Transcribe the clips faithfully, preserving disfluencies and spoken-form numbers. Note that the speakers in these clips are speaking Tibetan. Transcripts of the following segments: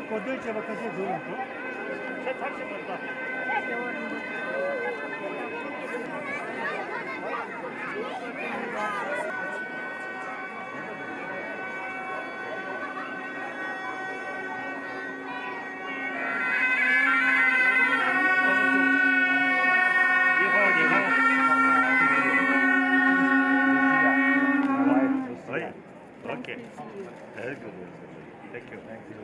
གོ་སྟོན་བྱས་པ་ཁ་ཤས་འཛུལ་ཡོང་འདུག Okay. Very good. Thank you. Thank you.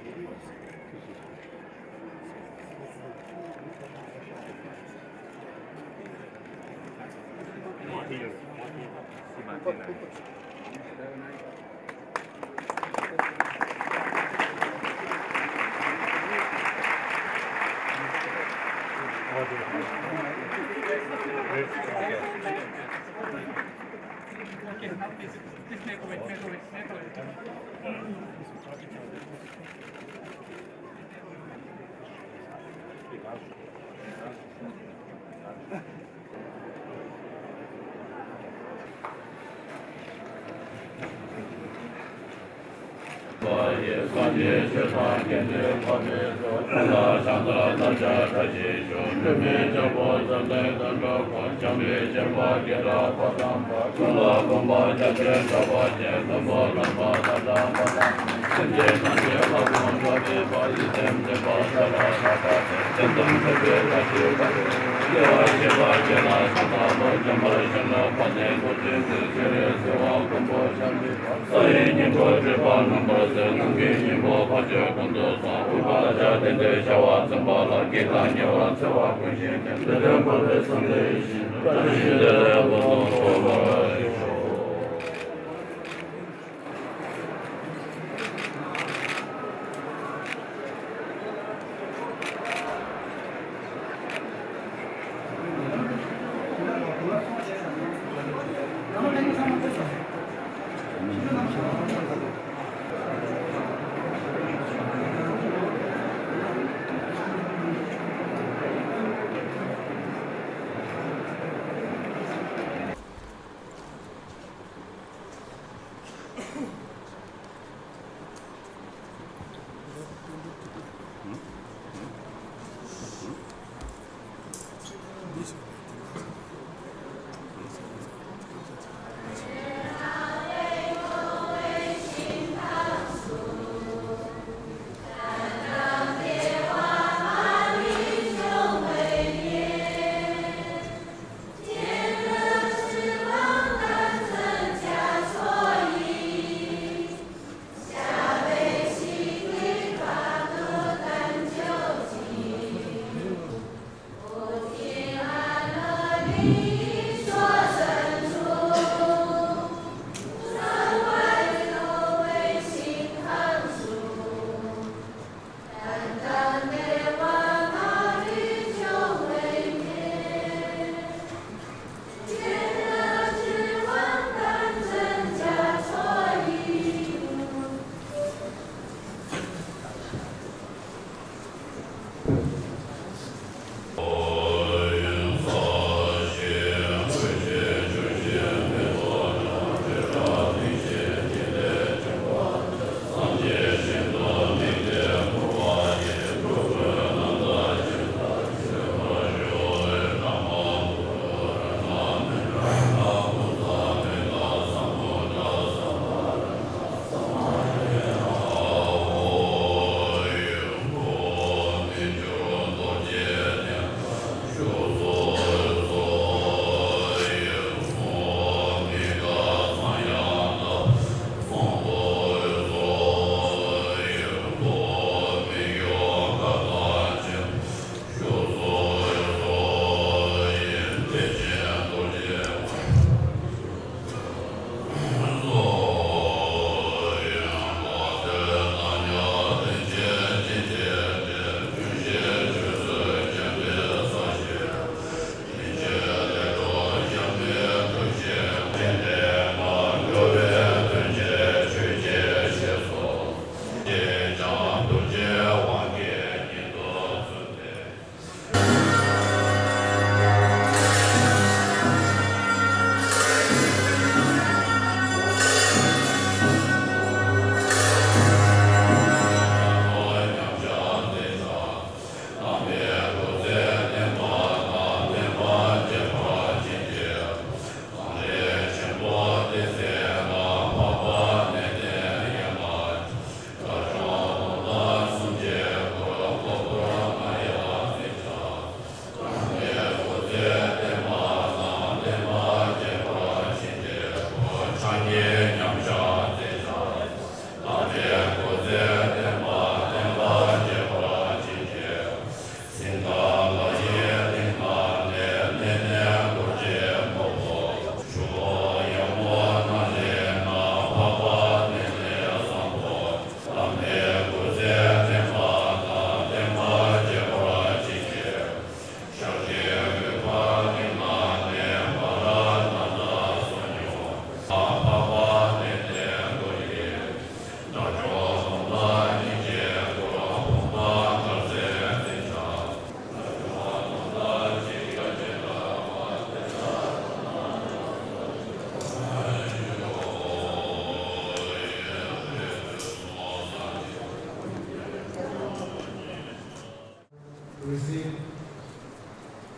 Receive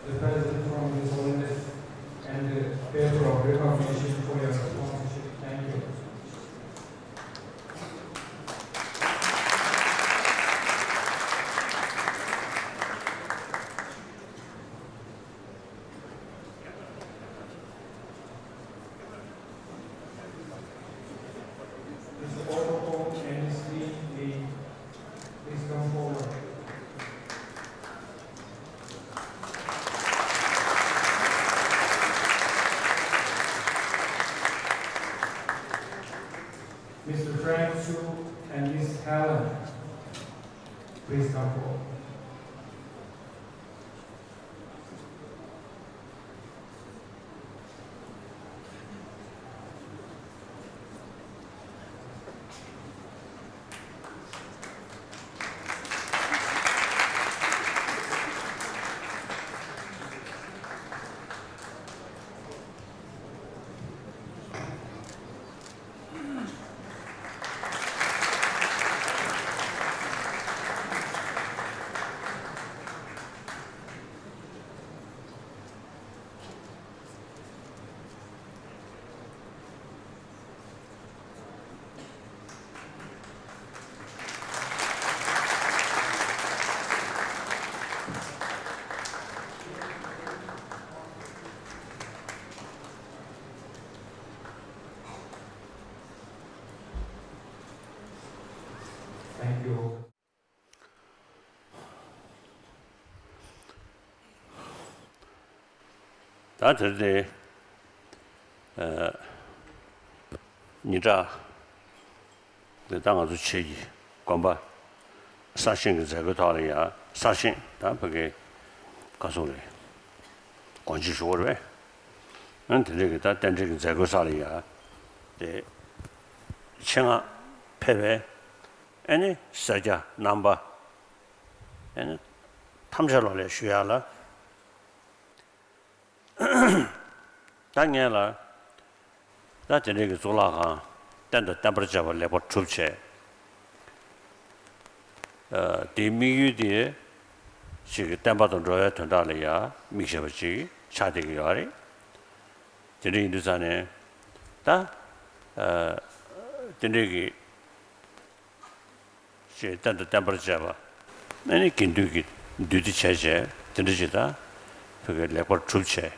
the present from His Holiness and the paper of recognition for your sponsorship. Thank you. Mister Otto Pong and Miss Lee Lee, please come forward. Mister Frank Chu and Miss Helen, please come forward. Thank you. ད་དེར་དེ། ཨ། ཉིན་གྲངས་འདི་ད་ང་ཚོ་ཆེད་ཀྱི་དགོན་པ་གསར་བཞེངས་ཀྱི་མཛད་སྒོའི་ཐོག་ལ་ཡང་གསར་བཞེངས་ད་ཕ་གི་ག་སོང་རེད། དགོངས་བཞེས་ཞུ་བ་རེད་པས། ཨ་ནི་དེ་འདྲའི་གི་ད་རྟེན་འབྲེལ་གྱི་མཛད་སྒོའི་ས་ལ་ཡང་དེ་ཆེད་མངགས་ཕེབས་པའི་ཨ་ནི་སེར་སྐྱ་རྣམ་པ་ཨ་ནི་ཐམས་ཅད་ལོ་ལེགས་ཞུ་ཡ་ལ། ད་ངས་ལ། ད་དེ་འདྲའི་གི་གཙུག་ལག་ཁང་རྟེན་དང་བརྟེན་པར་བཅས་པ་ལེགས་པར་གྲུབ་བྱས། ཨ། དེའི་དམིགས་ཡུལ་དེ་ཞིག་གི་བསྟན་པ་དང་འགྲོ་བའི་དོན་དག་ལ་ཡང་དམིགས་བྱས་པ་ཅིག་ཆགས་བསྡད་ཀྱི་ཡོད་རེད། དེ་འདྲ་ཡིན་དུས་ཙང་ནས་ད། ཨ། དེ་འདྲའི་གི་ཞེས་རྟེན་དང་བརྟེན་པར་བཅས་པ། ཨ་ནི་དགེ་འདུན་གྱི་འདུས་སྡེ་བྱས་བྱས་དེ་འདྲ་ཞིག་ད་ཕ་གི་ལེགས་པར་གྲུབ་བྱས།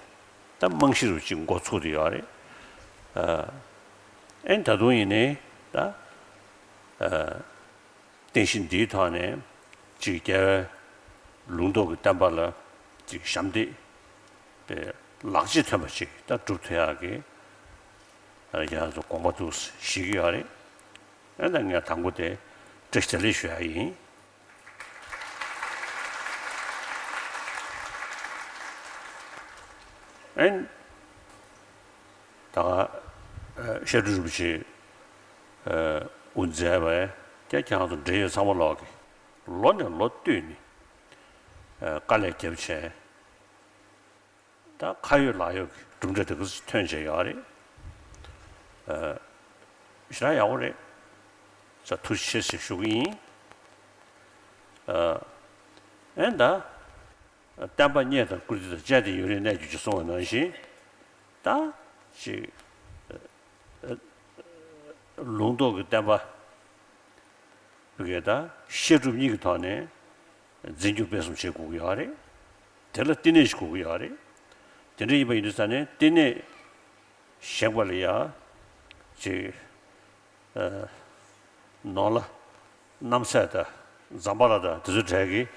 ད་རྨང་གཞི་རུ་ཅིག་འགོ་ཚུགས་བསྡད་ཡོད་རེད། ཨ། ཨ་ནི་ད་དུང་ཡིན་ནའི་ད། ཨ། རྟེན་གཞི་འདིའི་ཐོག་ནས་ཅིག་རྒྱལ་བའི་ལུང་རྟོགས་ཀྱི་བསྟན་པ་ལ་ཅིག་ཞབས་འདེགས་པའི་ལག་རྗེས་ཐོན་པ་ཅིག་ད་སྒྲུབ་ཐུབ་ཡག་གི་ཡང་དགོངས་པ་འདུག་བཞེས་ཀྱི་ཡོད་རེད། ཨ་ནི་ད་ངས་དང་པོ་དེ་བཀྲ་ཤིས་བདེ་ལེགས་ཞུ་ཡག་ཡིན། ཨ་ནི་ད་ག་བཤད་སྒྲུབ་རིན་པོ་ཆེ་དབུ་མཛད་པས་ཀྱང་ཁྱེད་རང་ཚོ་འབྲེལ་ཡོད་ཚང་མ་ལོག་གི་ལོ་ནས་ལོ་བསྟུད་ནས་དཀའ་ལས་བརྒྱབ་བྱས། ད་ཁ་ཡོད་ལག་ཡོད་ཀྱི་གྲུབ་འབྲས་དེ་ག་ཚོད་ཐོན་བྱས་ཡོད་རེད། ཨ། ཞེ་དྲག་ཡག་པོ་རེད། ས་ཐུགས་རྗེ་ཆེ་ཞེས་ཞུ་གི་ཡིན། ཨ། ཨེ་ད། བསྟན་པ་རྙེད་དང་བཀུར་སྟི་དང་བཅས་ཏེ་ཡུན་རིང་གནས་གྱུར་ཅིག་གསུངས་པ་ནང་བཞིན། ད། ཅིག་ལུང་རྟོགས་ཀྱི་བསྟན་པ། བི་གེ་ད་བཤད་སྒྲུབ་གཉིས་ཀྱི་ཐོག་ནས་འཛིན་སྐྱོང་སྤེལ་གསུམ་བྱེད་དགོས་ཀྱི་ཡོད་རེད། དེ་ལ་བསྟི་གནས་ཤིག་དགོས་ཀྱི་ཡོད་རེད། དེ་འདྲ་ཡིན་པ་ཡིན་དུས་ཙང་ནས་བསྟི་གནས་བཞེངས་པ་ལ་ཡ། ཅིག་ཨ། ནོར་ལྷ་རྣམ་སྲས་དང་ཛམ་བྷ་ལ་དང་དེ་ཚོའི་གྲས་ཀྱིས་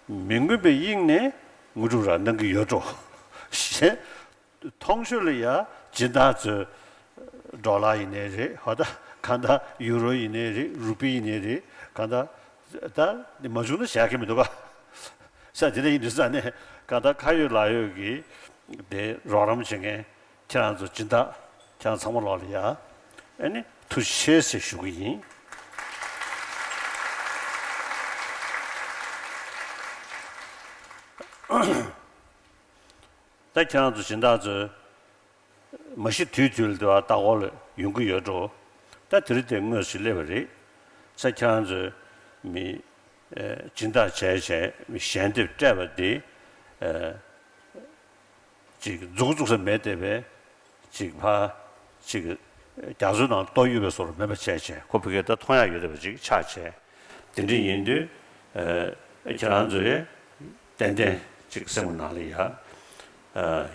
མི་མངོན་པའི་དབྱིངས་ནས་དངོས་གྲུབ་རག་གནང་གི་ཡོད་འགྲོ། ཞེས། མཐོང་ཆོས་ལ་ཡ་སྦྱིན་བདག་ཚོས་ཌོ་ལར་ཡིན་ནའི་རེད། ཧོ་ད་གང་ལྟར་ཡུ་རོ་ཡིན་ནའི་རེད། རུ་པི་ཡིན་ནའི་རེད། གང་ལྟར་ད་འདི་མ་བྱུང་ན་བཞག་གི་མི་འདུག་ག། ས་དེ་འདྲ་ཡིན་དུས་ཙང་ནས་གང་ལྟར་ཁ་ཡོད་ལག་ཡོད་ཀྱི་དེ་རོགས་རམ་བྱེད་མཁན་ཁྱེད་རང་ཚོ་སྦྱིན་བདག་ཁྱེད་རང་ཚང་མ་ལོག་ལ་ཡ་ཨ་ནི་ཐུགས་རྗེ་ཆེ་ཟེར་ཞུ་གི་ཡིན། ད་ཁྱེད་རང་ཚོ་སྦྱིན་བདག་ཚོས་མ་གཞི་དུས་དུས་ལ་དེ་བ་ལྟ་སྐོར་ལ་ཡོང་གི་ཡོད་འགྲོ། ད་དེ་རིང་དེ་དངོས་སུ་སླེབས་པ་རེད། ས་ཁྱེད་རང་ཚོས་མི་ སྦྱིན་བདག་བྱས་བྱས་ཞལ་འདེབས་སྤྲད་པ་འདི་ཅིག་མཛུག་བཙུགས་ས་མེད་བསྡད་པས། ཅིག་ཕ་ཅིག་རྒྱ་མཚོའི་ནང་ལྟོགས་ཡོད་པའི་བཟོ་འདྲ་མེད་པ་བྱས་བྱས་ཁོ་ཕ་གིར་ད་མཐོང་ཡག་ཡོད་བསྡད་པ་ཅིག་ཆགས་བྱས། དེ་འདྲ་ཡིན་དུས་ཁྱེད་རང་ཚོས་ཏན་ཏན་ཅིག་སེམས་ནང་ལ་ཡ་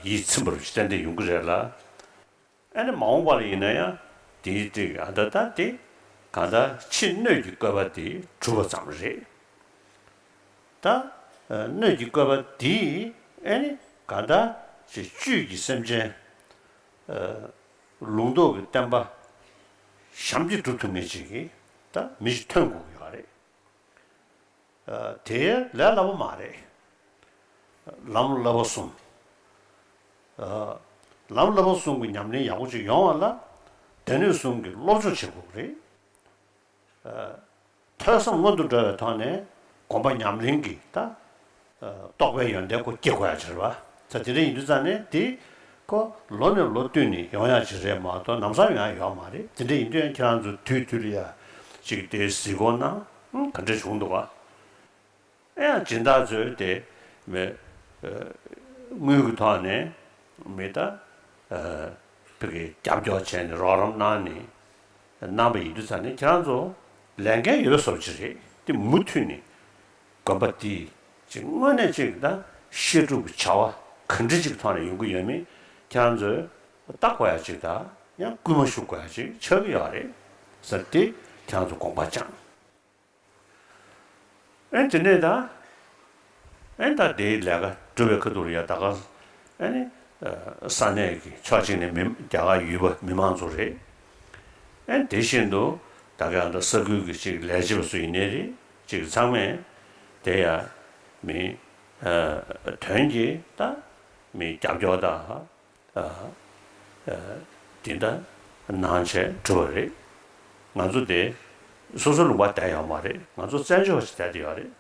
ཡིད་ཚིམ་པ་ཅིག་ཏན་ཏན་ཡོང་གི་རེད་ལ། ཨ་ནི་མ་འོངས་པ་ལ་ཡིན་ན་ཡང་དེའི་ཏིག་ཨ་ད་ད་དེ་གང་ལྟར་ཕྱི་སྣོད་ཀྱི་བཀོད་པ་དེ་གྲུབ་པ་ཙམ་རེད། ད་སྣོད་ཀྱི་བཀོད་པ་དེས་ཨ་ནི་གང་ལྟར་ཅིག་བཅུད་ཀྱི་སེམས་ཅན་ལུང་རྟོགས་ཀྱི་བསྟན་པ་ཞབས་ཀྱིས་སྒྲུབ་ཐུབ་མཁན་ཅིག་གིས་ད་མི་ཞིག་ཐོན་དགོས་ཀྱི་ཡོད་རེད། དེ་ལས་སླ་པོ་མ་རེད། ལམ་བསླབ་པ་གསུམ། ལམ་བསླབ་པ་གསུམ་གྱི་ཉམས་ལེན་ཡག་པོ་ཅིག་ཡོང་བ་ལ་སྡེ་སྣོད་གསུམ་གྱི་སློབ་སྦྱོང་བྱེད་དགོས་རེད། ཐོས་བསམ་སྔོན་དུ་འགྲོ་བའི་ཐོག་ནས་སྒོམ་པ་ཉམས་ལེན་གྱི་ད་རྟོགས་པའི་ཡོན་ཏན་ཁོ་སྐྱེ་དགོས་ཡ་ཅིག་རེད་པ། ད་དེ་འདྲ་ཡིན་དུས་ཙང་ནས་དེ་ཁོ་ལོ་ནས་ལོ་བསྟུད་ནས་ཡོང་ཡ་ཅིག་རེད་མ་གཏོགས་ལམ་སང་ཡོང་ཡ་ཡོད་མ་རེད། དེ་འདྲ་ཡིན་དུས་ཡང་ཁྱེད་རང་ཚོ་དུས་དུས་ལ་ཡ་ཅིག་དེ་གཟིགས་སྐོར་གནང་། ག་འདྲ་བྱུང་འདུག་ག་ཨེ་ཡང་སྦྱིན་བདག་ཚོས་དེ་མི་དངུལ་གྱི་ཐོག་ནས་མི་ད་ཕ་གི་རྒྱབ་སྐྱོར་བྱས་ནས་རོགས་རམ་གནང་ནས་གནང་པ་ཡིན་དུས་ཙང་ནས་ཁྱེད་རང་ཚོ་ལས་འགན་ཡོད་པའི་བཟོ་ཅིག་རེད། དེ་མུ་མཐུད་ནས་དགོན་པ་འདི་ཅིག་དངོས་གནས་ཅིག་ད་བཤད་སྒྲུབ་ཀྱི་བྱ་བ་ག་འདྲ་ཅིག་ཐོག་ནས་ཡོང་གི་ཡོད་མེད་ཁྱེད་རང་ཚོས་ལྟ་དགོས་ཡ་ཅིག་དང་ཡང་སྐུལ་མ་ཞུ་དགོས་ཡ་ཅིག་ཆགས་ཀྱི་ཡོད་རེད་ཟེར་ཏེ་ཁྱེད་རང་ཚོ་དགོངས་པ་བཅངས། ཨེ་དེ་ནས་ད་ཨེ་ད་དེའི་ལས་ཀ་སྒྲུབ་པའི་ཁ་ཐུག་ལ་ཡ་ད་ག་ཨེ་ནི་ས་གནས་ཀྱི་ཕྱོགས་གཅིག་ནས་མི་རྒྱ་གར་ཡུལ་པ་མི་མང་ཚོ་རེད། ཨེ་དེ་བཞིན་དུ་ད་ག་ད་ས་ཁུལ་གྱི་ཅིག་ལས་བྱེད་པ་ཚོ་ཡིན་ནའི་རེད། ཅིག་ཚང་མས་དེ་ཡ་མི་དོན་གྱི་ད་མི་རྒྱབ་སྐྱོར་དང་། འདི་འདྲ་གནང་བྱས་གྲུབ་པ་རེད། ང་ཚོ་དེ་སོ་སོ་ལུང་པ་བསྡད་ཡོད་མ་རེད། ང་ཚོ་བཙན་བྱོལ་བ་ཞིག་བསྡད་དེ་ཡོད་རེད།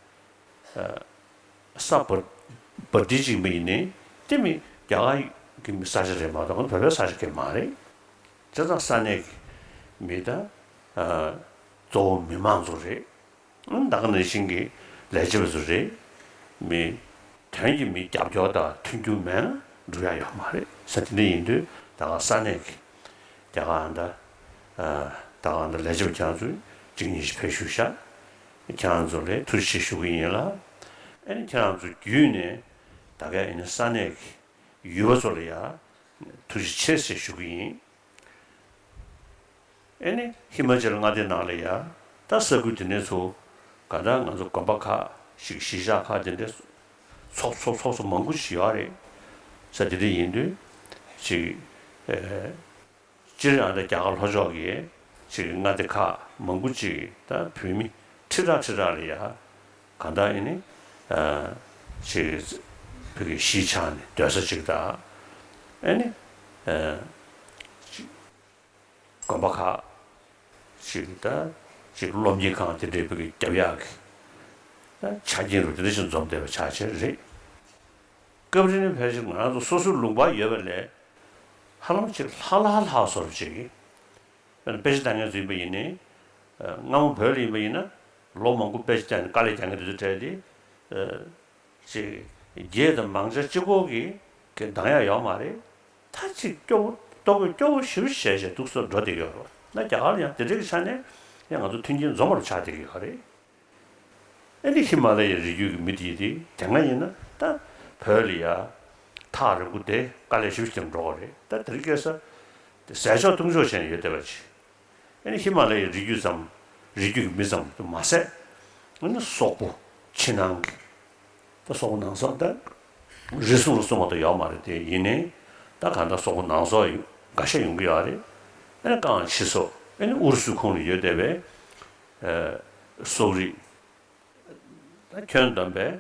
ས་བར་བར་དི་གཅིག་མི་ཡིན་ནི་དེ་མི་རྒྱ་གར་གྱི་མི་ས་ཆ་རེད་མ་གཏོགས་བོད་པའི་ས་ཆ་གི་མ་རེད། བྱས་ཙང་ས་གནས་ཀྱི་མི་དང་གཙོ་བོ་མི་མང་ཚོ་རེད། ད་ག་ནང་བཞིན་གྱི་ལས་བྱེད་པ་ཚོ་རེད། མི་དོན་གྱི་མི་རྒྱབ་སྐྱོར་དང་མཐུན་འགྱུར་མེད་ན་འགྲུབ་ཡ་ཡོད་མ་རེད་ཟེར། དེ་འདྲ་ཡིན་དུས་ད་ག་ས་གནས་ཀྱི་རྒྱ་གར་ཨ་ད་ད་ག་ཨ་ད་ལས་བྱེད་པ་ཁྱེད་རང་ཚོ་གཅིག་གཉིས་ཤིག་ཕེབས་བཞུགས་ཤག་ཁྱེད་རང་ཚོ་ལ་ཐུགས་རྗེ་ཆེ་ཞུ་གི་ཡིན་ལ། ཨ་ནི་ཁྱེད་རང་ཚོ་བརྒྱུད་ནས་ད་ག་ཨ་ནི་ས་གནས་ཀྱི་ཡུལ་པ་ཚོ་ལ་ཡ་ཐུགས་རྗེ་ཆེ་ཟེར་ཞུ་གི་ཡིན། ཨེ་ནི་ཧི་མ་ཅལ་མངའ་སྡེ་ནང་ལ་ཡ་ད་ས་ཁུལ་དེ་ནས་ཚུར་ག་ད་ང་ཚོ་དགོན་པ་ཁག་ཞིག་གཞིས་ཆགས་ཁག་དེ་འདྲ་ཚོགས་ཚོགས་ཚོགས་ཚོགས་མང་པོ་ཞིག་ཡོད་རེད་ཟེར། དེ་འདྲ་ཡིན་དུས་ཅིག་ཨེ་སྤྱིར་ཡང་ད་རྒྱ་གར་ལྷོ་ཕྱོགས་ཀྱི་ཅིག་མངའ་སྡེ་ཁག་མང་པོ་ཅིག་ད་བོད་མི་ཁྲི་ཕྲག་ཁྲི་ཕྲག་ལ་ཡ་ག་ད་ཨེ་ནི་ཨ་ཅིག་བོད་ཀྱི་གཞིས་ཆགས་ནས་སྡོད་ས་ཅིག་དང་ཨེ་ནི་ཨ་ཅིག་དགོན་པ་ཁག་ཅིག་ད་ཅིག་སློབ་གཉེར་ཁང་དེ་འདྲའི་བོད་ཀྱི་རྒྱབ་ཡག་གི་ད་ཆ་རྐྱེན་རུ་དེ་འདྲ་ཞིག་འཛོམས་བསྡད་པ་ཆགས་ཆེ་རེད། སྐབས་རེ་ནི་ཕལ་ཆེར་ང་རང་ཚོ་སོ་སོའི་ལུང་པ་ཡོད་པ་ལས་ཧ་ལམ་ཅིག་ལྷག་ལྷག་ལྷག་བཟོ་འདྲ་ཅིག་དཔེར་ན་དཔེ་ཆ་ལྟ་མཁན་ཚོ་ཡིན་པ་ཡིན་ནའི་སྔ་མོ་བོད་ལ་ཡིན་པ་ཡིན་ན་ལོ་མང་པོ་དཔེ་ཆ་བལྟས་ནས་དཀའ་ལས་རྒྱག་མཁན་དེ་ཚོ་གྲས་དེ། ཅིག་རྒྱས་དང་མང་ཆ་གཅིག་པོ་གི་གི་འདང་ཡག་ཡོད་མ་རེད། ད་ཅིག་སྐྱོ་བོ་ལྟོ་གོས་སྐྱོ་བོ་ཞེ་པོ་བྱས་བྱས་འདུག་སེ་འགྲོ་བསྡད་ཀྱི་ཡོད་རེད། ན་རྒྱ་གར་ལ་ཡང་དེ་འདྲའི་གི་ཆ་ནས་ཡང་ང་ཚོ་མཐུན་རྐྱེན་འཛོམས་པ་རུ་ཆགས་བསྡད་ཀྱི་ཡོད་རེད། ཨེ་ནི་ཧི་མ་ལ་ཡའི་རི་རྒྱུད་ཀྱི་མི་དེ་དེ་དེ་སྔ་ཡིན་ན་ད་བོད་ལ་ཡ་ཐག་རིང་པོ་དེ་དཀའ་ལས་ཞེ་པོ་ཞིག་འགྲོ་གི་རེད། ད་དེ་རིང་ཁ་སང་དེ་ཟས་ཆོག་འཐུང་ཆོག་བྱས་ནས་ཡོད་བསྡད་པ་ཅིག་ཨ་ནི་ཧི་མ་ལ་ཡའི་རི་རྒྱུད་ཙམ་རི་རྒྱུད་ཀྱི་མི་ཙམ་དུ་མ་ཟད། ཨ་ནི་སོག་པོ་ཕྱི་ནང་གི་ད་སོག་པོ་ནང་སོག་ད་རེ་ཟུང་རེ་ཟུང་མ་གཏོགས་ཡོད་མ་རེད། དེ་ཡིན་ནའི་ད་གང་ལྟར་སོག་པོ་ནང་སོག་ཡོད་འགའ་ཤས་ཡོང་གི་ཡོད་རེད། ཨ་ནི་རྐང་ཕྱི་སོག་ཨ་ནི་ཨུ་རུ་སུའི་ཁོངས་ལ་ཡོད་བསྡད་པའི་སོག་རིགས་ད་ཁྱོན་བསྡོམས་པས་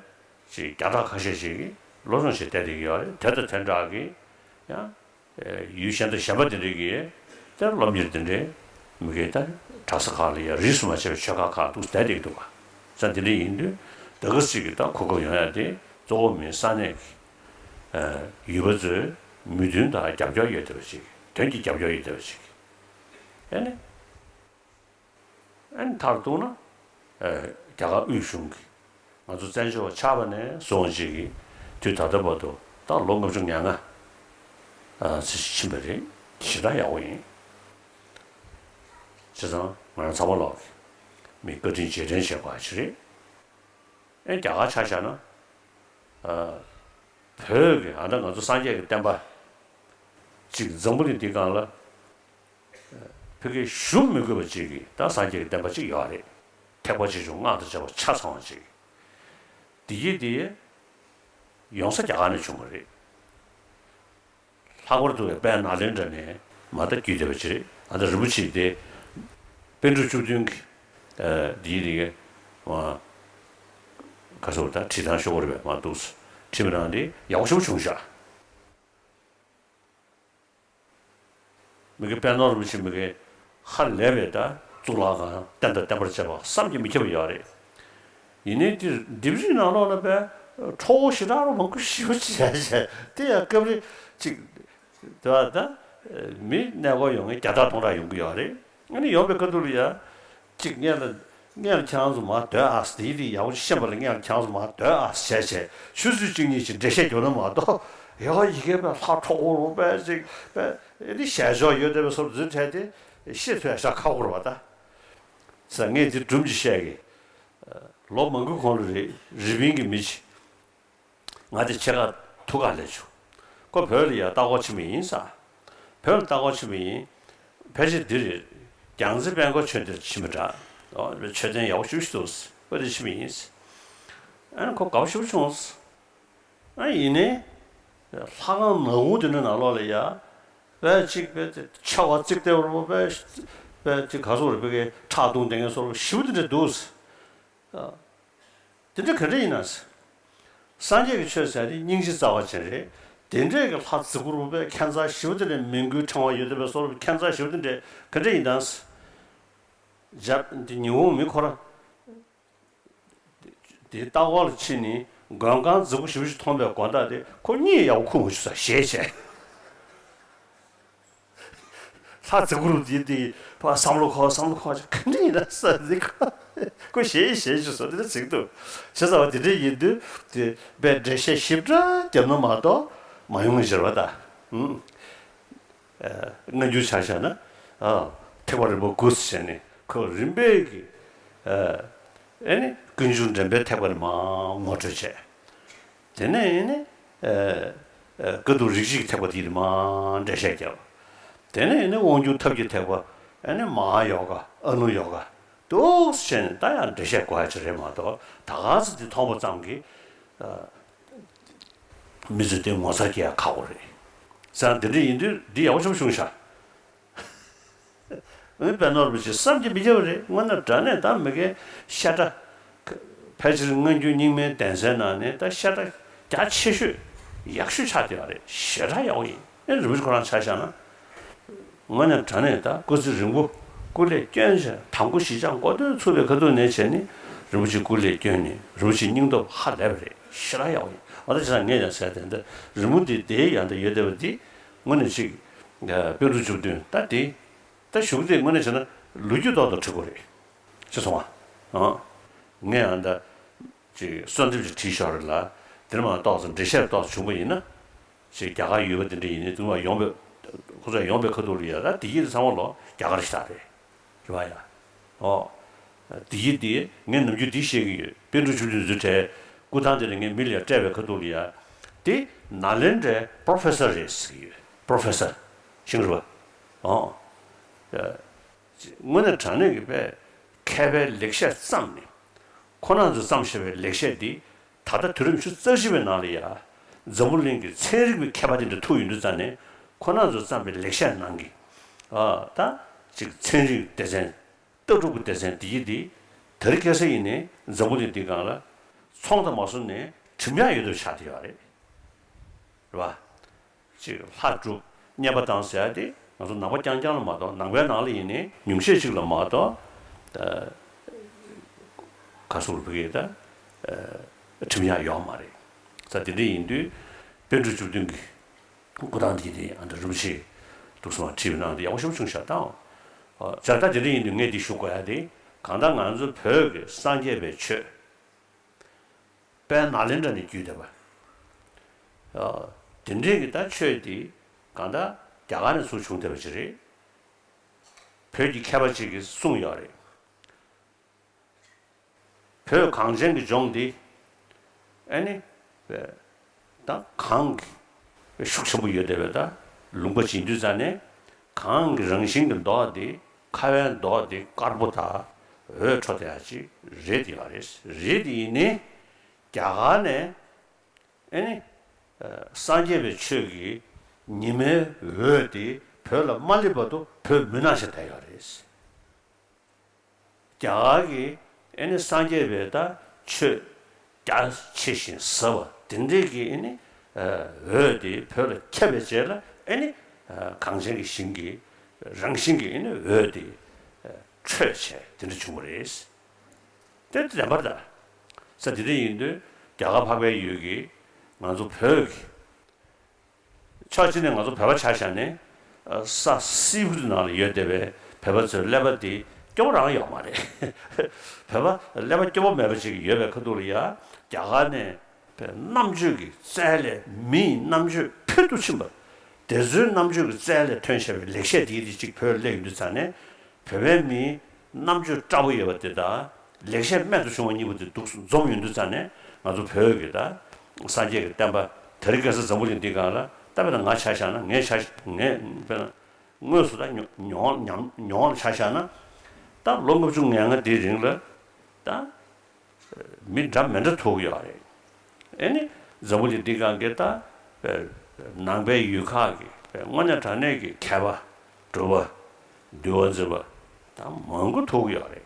ཅིག་བརྒྱ་ཕྲག་ཁ་ཤས་ཤིག་གིས་སློབ་སྦྱོང་བྱས་བསྡད་བསྡད་ཀྱི་ཡོད་རེད། དེ་དང་དེ་འདྲ་གི་ཡང་། ཡུལ་གཞན་དང་གཞན་པ་དེ་འདྲའི་གི་དེར་སློབ་གཉེར་དེ་འདྲའི་མི་གའི་ད་གྲྭ་ས་ཁག་ལ་ཡང་རིས་སུ་མ་ཆད་པའི་ཆོས་ཁ་ཁག་འདུག་བསྡད་བསྡད་འདུག་ག་ས་དེ་འདྲ་ཡིན་དུས་ད་ག་ཅིག་གི་ད་གོ་སྐབས་ཡོང་ཡ་དེ་གཙོ་བོ་མི་ས་གནས་ཀྱི་ཡུལ་པ་ཚོའི་མོས་མཐུན་དང་རྒྱབ་སྐྱོར་ཡོད་བསྡད་པ་ཅིག་དོན་གྱི་རྒྱབ་སྐྱོར་ཡོད་བསྡད་པ་ཅིག་ཨ་ནི། ཨ་ནི་མཐར་གཏུགས་ན། ཨ་རྒྱ་གར་དབུས་གཞུང་གི་ ང་ཚོ་བཙན་བྱོལ་བ་ཆགས་པ་ནས་བཟུང་ཅིག་གི་དུས་ད་ལྟ་བར་དུ་ད་ལོ་ལྔ་བཅུ་ང་ལྔ་ཨ་ཙམ་ཕྱིན་པ་རེད། ཞེ་དྲག་ཡག་པོ་ཡིན། བྱས་ཙང་ང་རང་ཚང་མ་ལོག་གི་མི་བཀའ་དྲིན་རྗེས་དྲན་བྱེད་དགོས་ཅིག་རེད། ཨེ་རྒྱ་གར་ཆ་བཞག་ན་ཨ་བོད་ཀྱི་ཨ་ད་ང་ཚོ་སངས་རྒྱས་ཀྱི་བསྟན་པ་ཅིག་འཛམ་བུ་གླིང་འདིའི་སྒང་ལ་ཕ་གིར་ཞུ་མི་དགོས་པ་ཅིག་གི་ད་སངས་རྒྱས་ཀྱི་བསྟན་པ་ཅིག་ཡོད་རེད། ཐེག་པ་ཆེ་ཆུང་སྔགས་དང་བཅས་པ་ཆ་ཚང་བ་ཅིག་འདི་ཡིན་འདི་ཡོང་ས་རྒྱ་གར་ནས་བྱུང་བ་རེད། ལྷག་པར་དུ་དཔལ་ནཱ་ལེནྡྲ་ནས་མར་ད་བརྒྱུད་བསྡད་པ་ཅིག་རེད། ཨ་ད་རིན་པོ་ཆེ་དེ་པཎ་གྲུབ་བཅུ་བདུན་གྱི་འདི་ཡིན་འདི་ག་ས་ད་བྲིས་ཐང་ཤོག་གུ་རེད་པས་མར་འདུག་བྲིས་མི་རང་འདི་ཡག་པོ་ཞེ་པོ་བྱུང་ཤག་མི་གི་དཔལ་ནོར་རིན་པོ་ཆེ་མི་གི་ཧ་ལས་པའི་ད་གཙུག་ལག་ཁང་རྟེན་དང་བརྟེན་པར་བཅས་པ་བསམ་གྱིས་མི་ཁྱབ་པ་ཡོད་རེད། ཡིན་ནའི་དེ་ལྡེབས་རིས་ནང་ལོགས་ལ་པའི་ཁྲོ་བོ་ཞེ་དྲག་རུ་མང་པོ་ཞེ་པོ་བྱས་བྱས་དེ་ཡང་སྐབས་རེ་ཅིག་དེ་བ་ད་མི་གནས་སྐོར་ཡོང་མཁན་བརྒྱ་ཕྲག་སྟོང་ཕྲག་ཡོང་གི་ཡོད་རེད། ཨ་ནི་ཡོང་པའི་ཁ་ཐུག་ལ་ཡ། གཅིག་སྔོན་ལ་སྔོན་ལ་ཁྱེད་རང་ཚོ་མར་སྡོད་ཨ། དེའི་རིགས་ཡག་པོ་ཤེས་པ་ལ་སྔོན་ལ་ཁྱེད་རང་ཚོ་མར་སྡོད་ཨ་ཟེར་བྱས་ཆུ་ཚོད་གཅིག་གཉིས་ཅིག་འགྲེལ་བཤད་རྒྱོབ་ན་མ་གཏོགས་ཡ་ཡི་གེ་པའི་ལྷ་ཁྲོ་བོ་རུ་པའི་ཅིག་པའི་ཨེ་འདི་ཞལ་ཕྱོགས་ཡོད་བསྡད་པའི་སོར་འཛུལ་འཕྲལ་དེ་ཤེས་ཐུབ་ཡ་ཤ་ཁ་བོར་བ་ད། ཟེར་ངས་འདི་སྒྲུང་ཅིག་བཤད་གི། ལོ་མང་པོའི་གོང་ལ་རི་རི་པིན་གྱི་མི་ཅིག་ང་དེ་ཕྱེད་ཀ་ཐུག་ག་སླེབས་བྱུང་། ཁོ་བོད་ལ་ཡ་ལྟ་སྐོར་ཕྱིན་པ་ཡིན་ས། བོད་ལ་ལྟ་སྐོར་ཕྱིན་པ་ཡིན། ཕལ་ཆེར་འདི་རེད། རྒྱལ་རྩེ་དཔལ་འཁོར་མཆོད་རྟེན་ཕྱིན་པ་འདྲ། ཨོ་མཆོད་རྟེན་ཡག་པོ་ཞེ་པོ་ཞིག་འདུག་ཁོ་དེ་ཕྱིན་པ་ཡིན། ཨ་ནི་ཁོ་དགའ་པོ་ཞེ་པོ་བྱུང་། ཨ་ཡིན་ནའི། ལྷ་ཁང་ནག་ཁུང་དེ་འདྲ་ནང་ལོགས་ལ་ཡ། དཔེ་ཅིག་དཔེ་དེ་ཆ་བ་གཙིགས་དེ་བར་པོ་དཔེ་དཔེ་ཅིག་ག་སོག་རེད་པའི་ཁྲག་འཐུང་བསྡད་མཁན་སོགས་ཞེ་པོ་དེ་འདྲ་འདུག་དེ་འདྲ་ག་འདྲ་ཡིན་ན། སངས་རྒྱས་ཀྱི་ཆོས་ཟེར་དེ་སྙིང་རྗེ་རྩ་བ་ཅན་རེད། དེ་འདྲས་ཀྱི་ལྷ་རྫིག་པོ་རུ་པའི་ཁྱད་མཚར་ཞེ་པོ་དེ་འདྲས་མི་མགོའི་ཕྲེང་བ་ཡོད་བསྡད་པའི་སོགས་རུ་ཁྱད་མཚར་ཞེ་པོ་དེ་འདྲས་ག་འདྲ་ཡིན་ན། འཇབ་དེ་ཉི་འོང་མི་ཁོ་ར། དེ་ལྟ་བ་ལ་ཕྱིན་ནས་མགོན་ཁང་རྫིག་པོ་ཞེ་པོ་ཞིག་མཐོང་པའི་དགོན་བདག་དེ་ཁོ་གཉིད་ཡག་པོ་ཁུག་མ་བྱུང་ས་ཞེས་བྱས། ལྷ་རྫིག་པོ་རུ་དེ་དེ་ཕ་བསམ་བློ་འཁོར་བསམ་བློ་འཁོར་ག་འདྲ་ཡིན་ན་ས་རྫིག་ཁོ་ཞེས་ཞེས་ཞུ་སོ་དེ་འདྲ་རྫིག་འདུག་བྱས་ཙང་བ་དེ་འདྲ་ཡིན་དུས་དེ་དཔེ་འགྲེལ་བཤད་ཞིབ་ཕྲ་བརྒྱབ་ན་མ་གཏོགས་མ་ཡོང་ངེས་ཟེར་བ་ད། སྔ་འགྱུར་ཆ་བཞག་ན། ཐེག་པ་རིམ་པ་དགུ་ཟེར་ནས་ཁོ་རིམ་པས་ཀྱི། ཨེ་ནི་ཀུན་འབྱུང་འདྲེན་པའི་ཐེག་པ་ནས་མར་ངོ་སྤྲོད་བྱས། དེ་ནས་ཨེ་ནི། ཀ་ཐུག་རིགས་བཞི་གི་ཐེག་པ་དེ་ནས་མར་འགྲེལ་བཤད་བརྒྱབ། དེ་ནས་ཨེ་ནི་དབང་སྒྱུར་ཐབས་ཀྱི་ཐེག་པ་ཨེ་ནི་མ་ཧཱ་ཡོ་ག་ཨ་ནུ་ཡོ་ག་འདུག་བྱས་ནས་ད་ཡང་འགྲེལ་བཤད་དགོས་ཡ་ཅིག་རེད་མ་གཏོགས་ད་ག་ཚོད་དེ་མཐོང་བ་ཙམ་གྱིས། མི་ཚོས་དེ་ངོ་མཚར་སྐྱེ་ཡ་ཁག་པོ་རེད། ཙང་དེ་འདྲ་ཡིན་དུས་འདི་ཡག་པོ་ཞེ་པོ་བྱུང་ཤག་ཨེ་དཔལ་ནོར་བུ་ཅིག་བསམ་གྱིས་མི་ཁྱབ་པ་རེད། དངོས་གནས་དྲང་གནས་ད་མི་དགེ་བཤད་གྲྭ། ཕལ་ཆེར་སྔ་འགྱུར་རྙིང་མའི་གདན་སའི་ནང་ནས་ད་བཤད་གྲྭ་རྒྱ་ཆེ་ཤོས་ཡག་ཤོས་ཆགས་བསྡད་པ་རེད། ཞེ་དྲག་ཡག་པོ་ཡིན། ཨེ་རིན་པོ་ཆེ་ཁོ་རང་ཆ་བཞག་ན། དངོས་གནས་དྲང་གནས་ད་སྐུ་ཚེ་རིང་པོ་སྐུ་ལས་བསྐྱོན་བྱས་དང་པོ་གཞིས་ཆགས་འགོ་སྟོད་ཚུགས་པའི་ཁ་ཐུག་ནས་བྱས་ནས་རིན་པོ་ཆེ་སྐུ་ལས་བསྐྱོན་ནས་རིན་པོ་ཆེ་སྙིང་སྟོབས་ཧ་ལས་པ་རེད། ཞེ་དྲག་ཡག་པོ་ཡིན། འོ་ད་བྱས་ཙང་ངས་ཀྱང་ཟེར་དེ་འདི་རི་མོ་འདི་དེའི་ཡང་ད་ཡོད་བསྡད་པ་འདི་དངོས་གནས་ཅིག་དཔེ་རུ་བཅུ་བདུན་ད་དེ། ད་གཞུག་དེ་དངོས་གནས་བྱས་ན་ལོ་རྒྱུས་ཏོག་ཏོག་བྲི་དགོས་རེད། ཅི་སོང་བ། ཨང་། ངས་ཨ་འདྲ་ཅིག་གསོལ་འདེབས་ཅིག་བྲིས་ཤོག་རེད་ལ། དེ་ནས་མ་ཏོག་ཙམ་འགྲེལ་བཤད་ཏོག་ཙམ་བྱུང་བ་ཡིན་ན། ཅིག་རྒྱ་གར་ཡུལ་པ་དེ་འདྲ་ཡིན་ནའི་དུ་མ་ཡོང་བའི་ཁོ་ཚོ་ཡོང་བའི་ཁ་ཐུག་ལ་ཡ་ད་དེ་ཡིད་ཚང་མ་ལོ་རྒྱ་གར་ཞིག་ད་རེད། རེད་བ་ཡ། ཨོ། དེ་ཡིད་དེ་ངས་ནམ་རྒྱུན་འདི་བཤད་ཀྱི་ཡོད། པཎ་གྲུབ་ཆུ་ཚོད་འཛུལ་གྲལ་སྐུ་ཐང་དེ་ནས་ངས་མི་ལ་ཡ་སྤྲད་པའི་ཁ་ཐུག་ལ་ཡ། དེ་ནཱ་ལེནྡྲའི་པྲོ་ཕེ་སར་རེད་ཟེར་གྱི་ཡོད། པྲོ་ཕེ་སར། ཤེས་ཀྱི་རེད་བ། ཨོ། དངོས་གནས་དྲང་གནས་ཀྱི་དཔེ་མཁས་པའི་ལེགས་བཤད་བརྩམས་ནས། ཁོ་རང་ཚོས་བརྩམས་བཞག་པའི་ལེགས་བཤད་འདི་ད་ལྟ་དུས་རབས་ཉི་ཤུ་རྩ་བཞི་པའི་ནང་ལ་ཡ། འཛམ་བུ་གླིང་གི་ཚན་རིག་པའི་མཁས་པ་དེ་འདྲ་ཐུག་ཡོང་དུས་ཙང་ནས་ཁོ་རང་ཚོས་བརྩམས་པའི་ལེགས་བཤད་ནང་གི། ཨ་ད་ཅིག་ཚན་རིག་སྡེ་ཚན། ལྟ་གྲུབ་ཀྱི་སྡེ་ཚན་འདི་ཡི་འདི། དེ་རིང་ཁ་སང་ཡིན་ནའི་འཛམ་བུ་གླིང་འདི་སྒང་ལ། ཚོང་དང་མ་བཟུང་ནས་ཁྲིམས་ཡག་ཡོད་དུ་ཆགས་བསྡད་ཡོད་རེད། རེད་བ། ཅིག་ལྷ་སྒྲུབ་བསྙེན་པ་བཏང་ཟེར་ཡ་དེ་ང་ཚོ་ནང་པ་རྐྱང་རྐྱང་ལ་མ་གཏོགས་ནང་པའི་ནང་ལ་ཡིན་ནའི་ཉུང་ཤས་ཅིག་ལ་མ་གཏོགས། ཨ་ག་སུ་རུ་ཕ་གི་ད་ཨ་ཁྲིམས་ཡག་ཡོད་མ་རེད། ས་དེ་འདྲ་ཡིན་དུས་པཎ་གྲུབ་བཅུ་བདུན་གྱི་སྐུ་ཐང་འདི་དེ་ཨ་འདྲ་རིན་པོ་ཆེ་འདུག་སེ་མ་བྲིས་པའི་ནང་དུ་ཡག་པོ་ཞེ་པོ་བྱུང་ཤག་ད། ཨ་བྱས་ད་དེ་འདྲ་ཡིན་དུས་ངས་འདི་ཞུ་དགོས་ཡ་དེ་གང་ལྟར་ང་ཚོ་བོད་ཀྱི་སངས་རྒྱས་པའི་ཆོས། དཔལ་ནཱ་ལེནྡྲ་ནས་བརྒྱུད་བསྡད་པ། ཨ། དེ་འདྲའི་གི་ད་ཆོས་དེ་གང་ལྟར་རྒྱ་གར་ནས་ཚུར་བྱུང་བསྡད་པ་ཅིག་རེད། བོད་ཀྱི་མཁས་པ་ཅིག་གིས་གསུངས་ཡོད་རེད། བོད་གངས་ཅན་གྱི་ལྗོངས་འདི་ཨ་ནི་ད་གངས་ཀྱི་ཤུགས་ཆེན་པོ་ཡོད་བསྡད་པའི་ད་ལུང་པ་ཅིག་ཡིན་དུས་ཙང་ནས། གངས་ཀྱི་རང་བཞིན་གྱི་མདོག་འདི་ཁ་བའི་མདོག་འདི་དཀར་པོ་དང་འོད་འཕྲོ་བསྡད་ཡ་ཅིག་རེད་ཡོད་རེད། རེད་དེ་ཡིན་ནའི་རྒྱ་གར་ནས་ཨ་ནི་སངས་རྒྱས་པའི་ཆོས་ཀྱི་ཉི་མའི་འོད་དེ་བོད་ལ་མ་སླེབས་བར་དུ་བོད་མུན་ནག་ཆགས་བསྡད་ཡོད་རེད། རྒྱ་གར་གྱི་ཨ་ནི་སངས་རྒྱས་པའི་ད་ཆོས་རྒྱ་ཆེ་ཞིང་ཟབ་པ་དེ་འདྲའི་གི་ཨ་ནི་འོད་དེ་བོད་ལ་ཁྱབ་པའི་རྗེས་ལ་ཨ་ནི་གངས་ཅན་གྱི་ཞིང་གི་རང་བཞིན་གྱི་ཨ་ནི་འོད་དེ་འཕྲོས་བྱས་དེ་འདྲ་བྱུང་བ་རེད། དེ་བདེན་པར་ད། ས་དེ་འདྲ་ཡིན་དུས་རྒྱ་གར་འཕགས་པའི་ཡུལ་གྱི་ང་ཚོ་བོད་ཀྱི་ཕྱོགས་གཅིག་ནས་ང་ཚོ་བོད་པ་ཆ་བཞག་ནས། ཨ། ས་སིལ་བུ་དེ་ནང་ལ་ཡོད་བསྡད་པའི་བོད་པ་ཚོའི་ཀླད་པ་དེ་སྐྱོ་པོ་རང་ཡོད་མ་རེད། བོད་པ་ཀླད་པ་སྐྱོ་པོ་མེད་པ་ཅིག་ཡོད་པའི་ཁ་ཐུག་ལ་ཡ། རྒྱ་གར་ནས་བོད་རྣམ་དཔྱོད་ཀྱི་རྩལ་ལས། མིའི་རྣམ་དཔྱོད་ཕུལ་དུ་ཕྱིན་པ། དེ་ཚོའི་རྣམ་དཔྱོད་ཀྱི་རྩལ་ལས་ཐོན་བཞག་པའི་ལེགས་བཤད་དེ་དེ་ཅིག་བོད་ལ་སླེབས་ཡོང་དུས་ཙང་ནས། བོད་པའི་མིའི་རྣམ་དཔྱོད་བཀྲ་པོ་ཡོད་པ་དེ་དང་། ལེགས་བཤད་རྨད་དུ་བྱུང་བ་གཉིས་པོ་དེ་འདུག་འཛོམས་ཡོང་དུས་ཙང་ནས། ང་ཚོ་བོད་ཀྱི་ད་སངས་རྒྱས་ཀྱི་བསྟན་པ་དེ་རིང་ཁ་སང་འཛམ་བུ་གླིང་འདིའི་སྒང་ལ། ད་དཔེར་ན་ང་ཆ་བཞག་ན། ངས་ཆ་ངས་དཔེར་ན་དངོས་སུ་ད་མྱོང་མྱོང་མྱོང་བ་ལ་ཆ་བཞག་ན། ད་ལོ་ལྔ་བཅུ་ང་ལྔ་འདིའི་རིང་ལ་ད་མི་འདྲ་མི་འདྲ་ཐུག་ཡོད་རེད། ཨེ་ནི་འཛམ་བུ་གླིང་འདིའི་སྒང་གི་ད་ནང་པའི་ཡུལ་ཁག་གི་དངོས་གནས་དྲང་གནས་ཀྱི་མཁས་པ། གྲུབ་པ། འདུལ་བ་འཛིན་པ་ད་མང་པོ་ཐུག་ཡོད་རེད།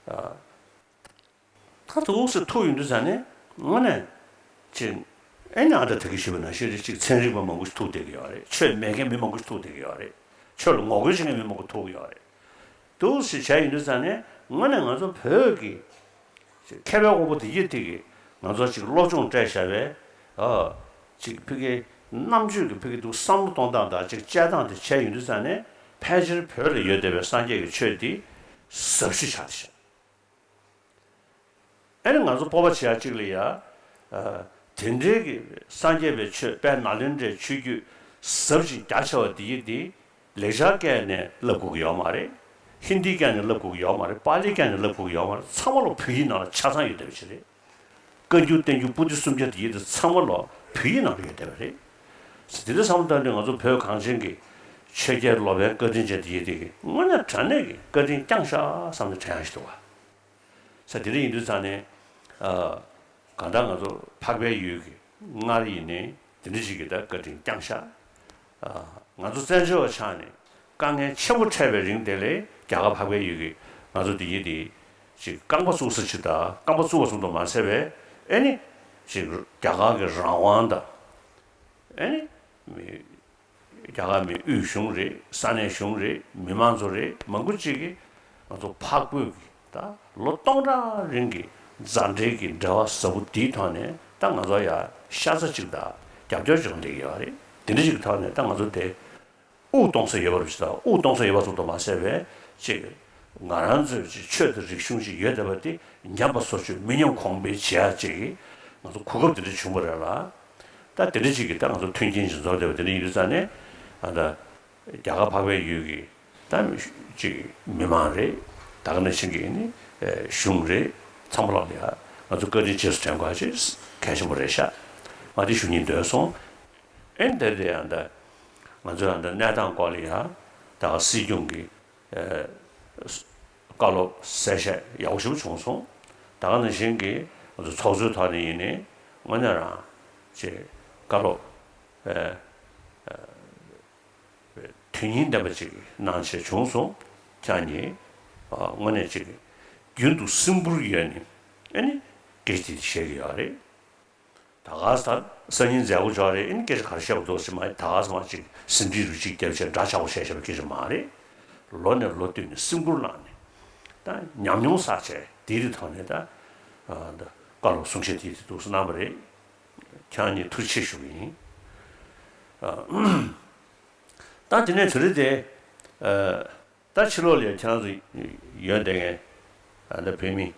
ཨ། ད་འདུག་སེ་ཐུག་ཡོང་དུས་ཙང་ནས་དངོས་གནས་ཅིག་ཨེ་ནི་ཨ་ད་ད་གིན་ཞུས་པ་ནང་བཞིན་རེད། ཅིག་ཚན་རིག་པ་མང་པོ་ཞིག་ཐུག་བསྡད་ཀྱི་ཡོད་རེད། ཆོས་མེད་མཁན་མི་མང་པོ་ཞིག་ཐུག་བསྡད་ཀྱི་ཡོད་རེད། ཆོས་ལ་ངོ་རྒོལ་བྱེད་མཁན་མི་མང་པོ་ཐུག་ཡོད་རེད། འདུག་སེ་བྱས་ཡོང་དུས་ཙང་ནས་དངོས་གནས་ང་ཚོ་བོད་ཀྱི་མཁས་པའི་དབང་པོ་དེ་གྱད་དེ་གིས་ང་ཚོ་ཅིག་སློབ་སྦྱོང་སྤྲད་བཞག་པའི། ཨ། ཅིག་ཕ་གིའི་རྣམ་དཔྱོད་ཀྱི་ཕ་གི་འདུག་བསམ་བློ་གཏོང་སྟངས་དང་ཅིག་དཔྱད་སྟངས་དེ་བྱས་ཡོང་དུས་ཙང་ནས། ཕལ་ཆེར་བོད་ལ་ཡོད་བསྡད་པའི་སངས་རྒྱས་ཀྱི་ཆོས་དེ་ཟབ་ཤོས་ཆགས་བསྡད་ཤག་ཨ་ནི་ང་ཚོ་སྤོབས་པ་བྱེད་ཡ་གཅིག་ལ་ཡ། ཨ། དེ་འདྲའི་གི་སངས་རྒྱས་པའི་ཆོས། དཔལ་ནཱ་ལེནྡྲའི་ཆོས་བརྒྱུད་ཟབ་ཅིང་རྒྱ་ཆེ་བ་འདི་ཡི་འདི་ལེགས་སྦྱར་སྐད་ནས་བསླབ་དགོས་ཀྱི་ཡོད་མ་རེད། ཧིན་དིའི་སྐད་ནས་བསླབ་དགོས་ཀྱི་ཡོད་མ་རེད། པཱ་ལིའི་སྐད་ནས་བསླབ་དགོས་ཀྱི་ཡོད་མ་རེད། ཚང་མ་ལོག་བོད་ཡིག་ནང་ལ་ཆ་ཚང་ཡོད་བསྡད་པ་ཞིག་རེད། བཀའ་འགྱུར་བསྟན་འགྱུར་པོ་ཏི་སུམ་བརྒྱ་དེ་ཡི་དེ་ཚང་མ་ལོག་བོད་ཡིག་ནང་ལ་ཡོད་བསྡད་པ་རེད། དེ་འདྲ་བསམ་བློ་བཏང་དུས་ང་ཚོ་བོད་གངས་ཅན་གྱི་ཆོས་རྒྱལ་སློབ་དཔོན་བཀའ་དྲིན་ཅན་དེ་ཡི་དེ་གི་དངོས་གནས་དྲང་གནས་ཀྱི་བཀའ་དྲིན་བསྐྱངས་ཤག་བསམ་ནས་དྲན་ཡག་ཞིག་འདུག་བ། ས་དེ་འདྲ་ཡིན་དུས་ཙང་ནས། ཨ། གང་ལྟར་ང་ཚོ་འཕགས་པའི་ཡུལ་གྱི་སྔར་ཡིན་ནའི་དེ་འདྲ་ཞིག་གི་ད་བཀའ་དྲིན་བསྐྱངས་ཤག་ཨ། ང་ཚོ་བཙན་བྱོལ་བ་ཆགས་ནས་དཀའ་ངལ་ཆེན་པོ་འཕྲད་པའི་རིང་དེ་ལས་རྒྱ་གར་འཕགས་པའི་ཡུལ་གྱི་ང་ཚོ་འདི་ཡི་དེ་ཅིག་རྐང་པ་བཙུགས་ས་ཅིག་དང་། རྐང་པ་བཙུགས་པ་ཙམ་དུ་མ་ཟད་པའི་ཨེ་ནི་ཅིག་རྒྱ་གར་གྱི་རང་དབང་དང་། ཨེ་ནི་མི་རྒྱ་གར་མི་དབུས་གཞུང་རེད། ས་གནས་གཞུང་རེད། མི་མང་ཚོ་རེད། མང་པོ་ཅིག་གིས་ང་ཚོ་འཕགས་བོད་ཀྱི་ད་ལོ་སྟོང་ཕྲག་རིང་གི་མཛའ་འབྲེལ་གྱི་འབྲེལ་བ་ཟབ་པོ་འདིའི་ཐོག་ནས་ད་ང་ཚོ་ཡ་ཤ་ཚ་ཅིག་དང་རྒྱབ་སྐྱོར་ཅིག་བསྡད་ཀྱི་ཡོད་རེད། དེ་འདྲ་ཅིག་གི་ཐོག་ནས་ད་ང་ཚོ་དེ་དབུགས་གཏོང་ས་ཡོད་པ་རེད་ཟེར། དབུགས་གཏོང་ས་ཡོད་པ་ཙམ་དུ་མ་ཟད་པའི་ཅིག་ང་རང་ཚོའི་ཅིག་ཆོས་དང་རིག་གཞུང་ཅིག་ཡོད་བསྡད་པ་དེ་ཉམས་པ་སོར་ཆུད་མི་ཉམས་གོང་འཕེལ་བྱེད་ཡ་ཅིག་གི་ང་ཚོ་གོ་སྐབས་དེ་འདྲ་བྱུང་བ་རེད་ལ། ད་དེ་འདྲ་ཅིག་གི་ད་ང་ཚོ་མཐུན་རྐྱེན་ཅིག་འཛོམས་བསྡད་པ་དེ་འདྲ་ཡིན་དུས་ཙང་ནས། ཨ། ད་རྒྱ་གར་འཕགས་པའི་ཡུལ་གྱི་ད་ཅིག་མི་མང་རེད། ད་ག་ནང་བཞིན་གྱི་ནི་གཞུང་རེད། ཚང་མ་ལོག་ལ་ཡ་ང་ཚོ་བཀའ་དྲིན་རྗེས་སུ་དྲན་དགོས་ཡ་ཅིག་གལ་ཆེན་པོ་རེད་ཤག་ང་དེ་ཞུ་སྙིང་འདོད་སོང་། ཨེ་འདི་འདྲ་ཡང་ད་ང་ཚོ་ཡང་ད་གནས་སྟངས་སྐོར་ལ་ཡ་ད་ག་སྲིད་སྐྱོང་གི་ཨ་བཀའ་སློབ་གསལ་བཤད་ཡག་པོ་ཞེ་པོ་བྱུང་སོང་། ད་ག་ནང་བཞིན་གྱི་ང་ཚོ་ཚོགས་གཙོའི་ཐོག་ནས་ཡིན་ནའི་དངོས་གནས་རང་ཅིག་བཀའ་སློབ་ཨ་ཨ་དོན་སྙིང་ལྡན་པ་ཅིག་གནང་བྱས་བྱུང་སོང་། ཁྱེད་གཉིས་ཨ་དངོས་གནས་ཅིག་རྒྱུན་དུ་སིམ་པོར་ཡོད་ནས་ཨ་ནི་སྐད་ཆ་དེ་བཤད་ཀྱི་ཡོད་རེད། ད་ག་ས་སང་ཉིན་མཛད་སྒོ་འཇོག་རེད། ཨེ་ནི་སྐད་ཆ་ག་རེ་བཤད་པ་འདུག་ཟེར་མ། ད་ག་ས་མ་ཅིག་ཟིན་བྲིས་རུ་ཅིག་བརྒྱབ་བྱས་འདྲ་ཆགས་པོ་བཤད་བཤད་པའི་སྐད་ཆ་མ་རེད། ལོ་ནས་ལོ་བསྟུད་ནས་སིམ་པོར་གནང་ནས་ད་ཉམས་མྱོང་བསགས་བྱས་དེའི་རིགས་ཐོག་ནས་ད་ཨ་ད་བཀའ་སློབ་གསུང་བཤད་དེའི་རིགས་འདུག་སེ་གནང་བ་རེད། ཁྱེད་གཉིས་ཐུགས་རྗེ་ཆེ་ཞུ་གི་ཡིན། ཨ་ད་དེ་ནས་དེ་རིང་དེ་ཨ། ད་ཕྱི་ལོགས་ལ་ཡང་ཁྱེད་རང་ཚོ་ཡོད་བསྡད་མཁན་ཨ་ད་བོད་མི་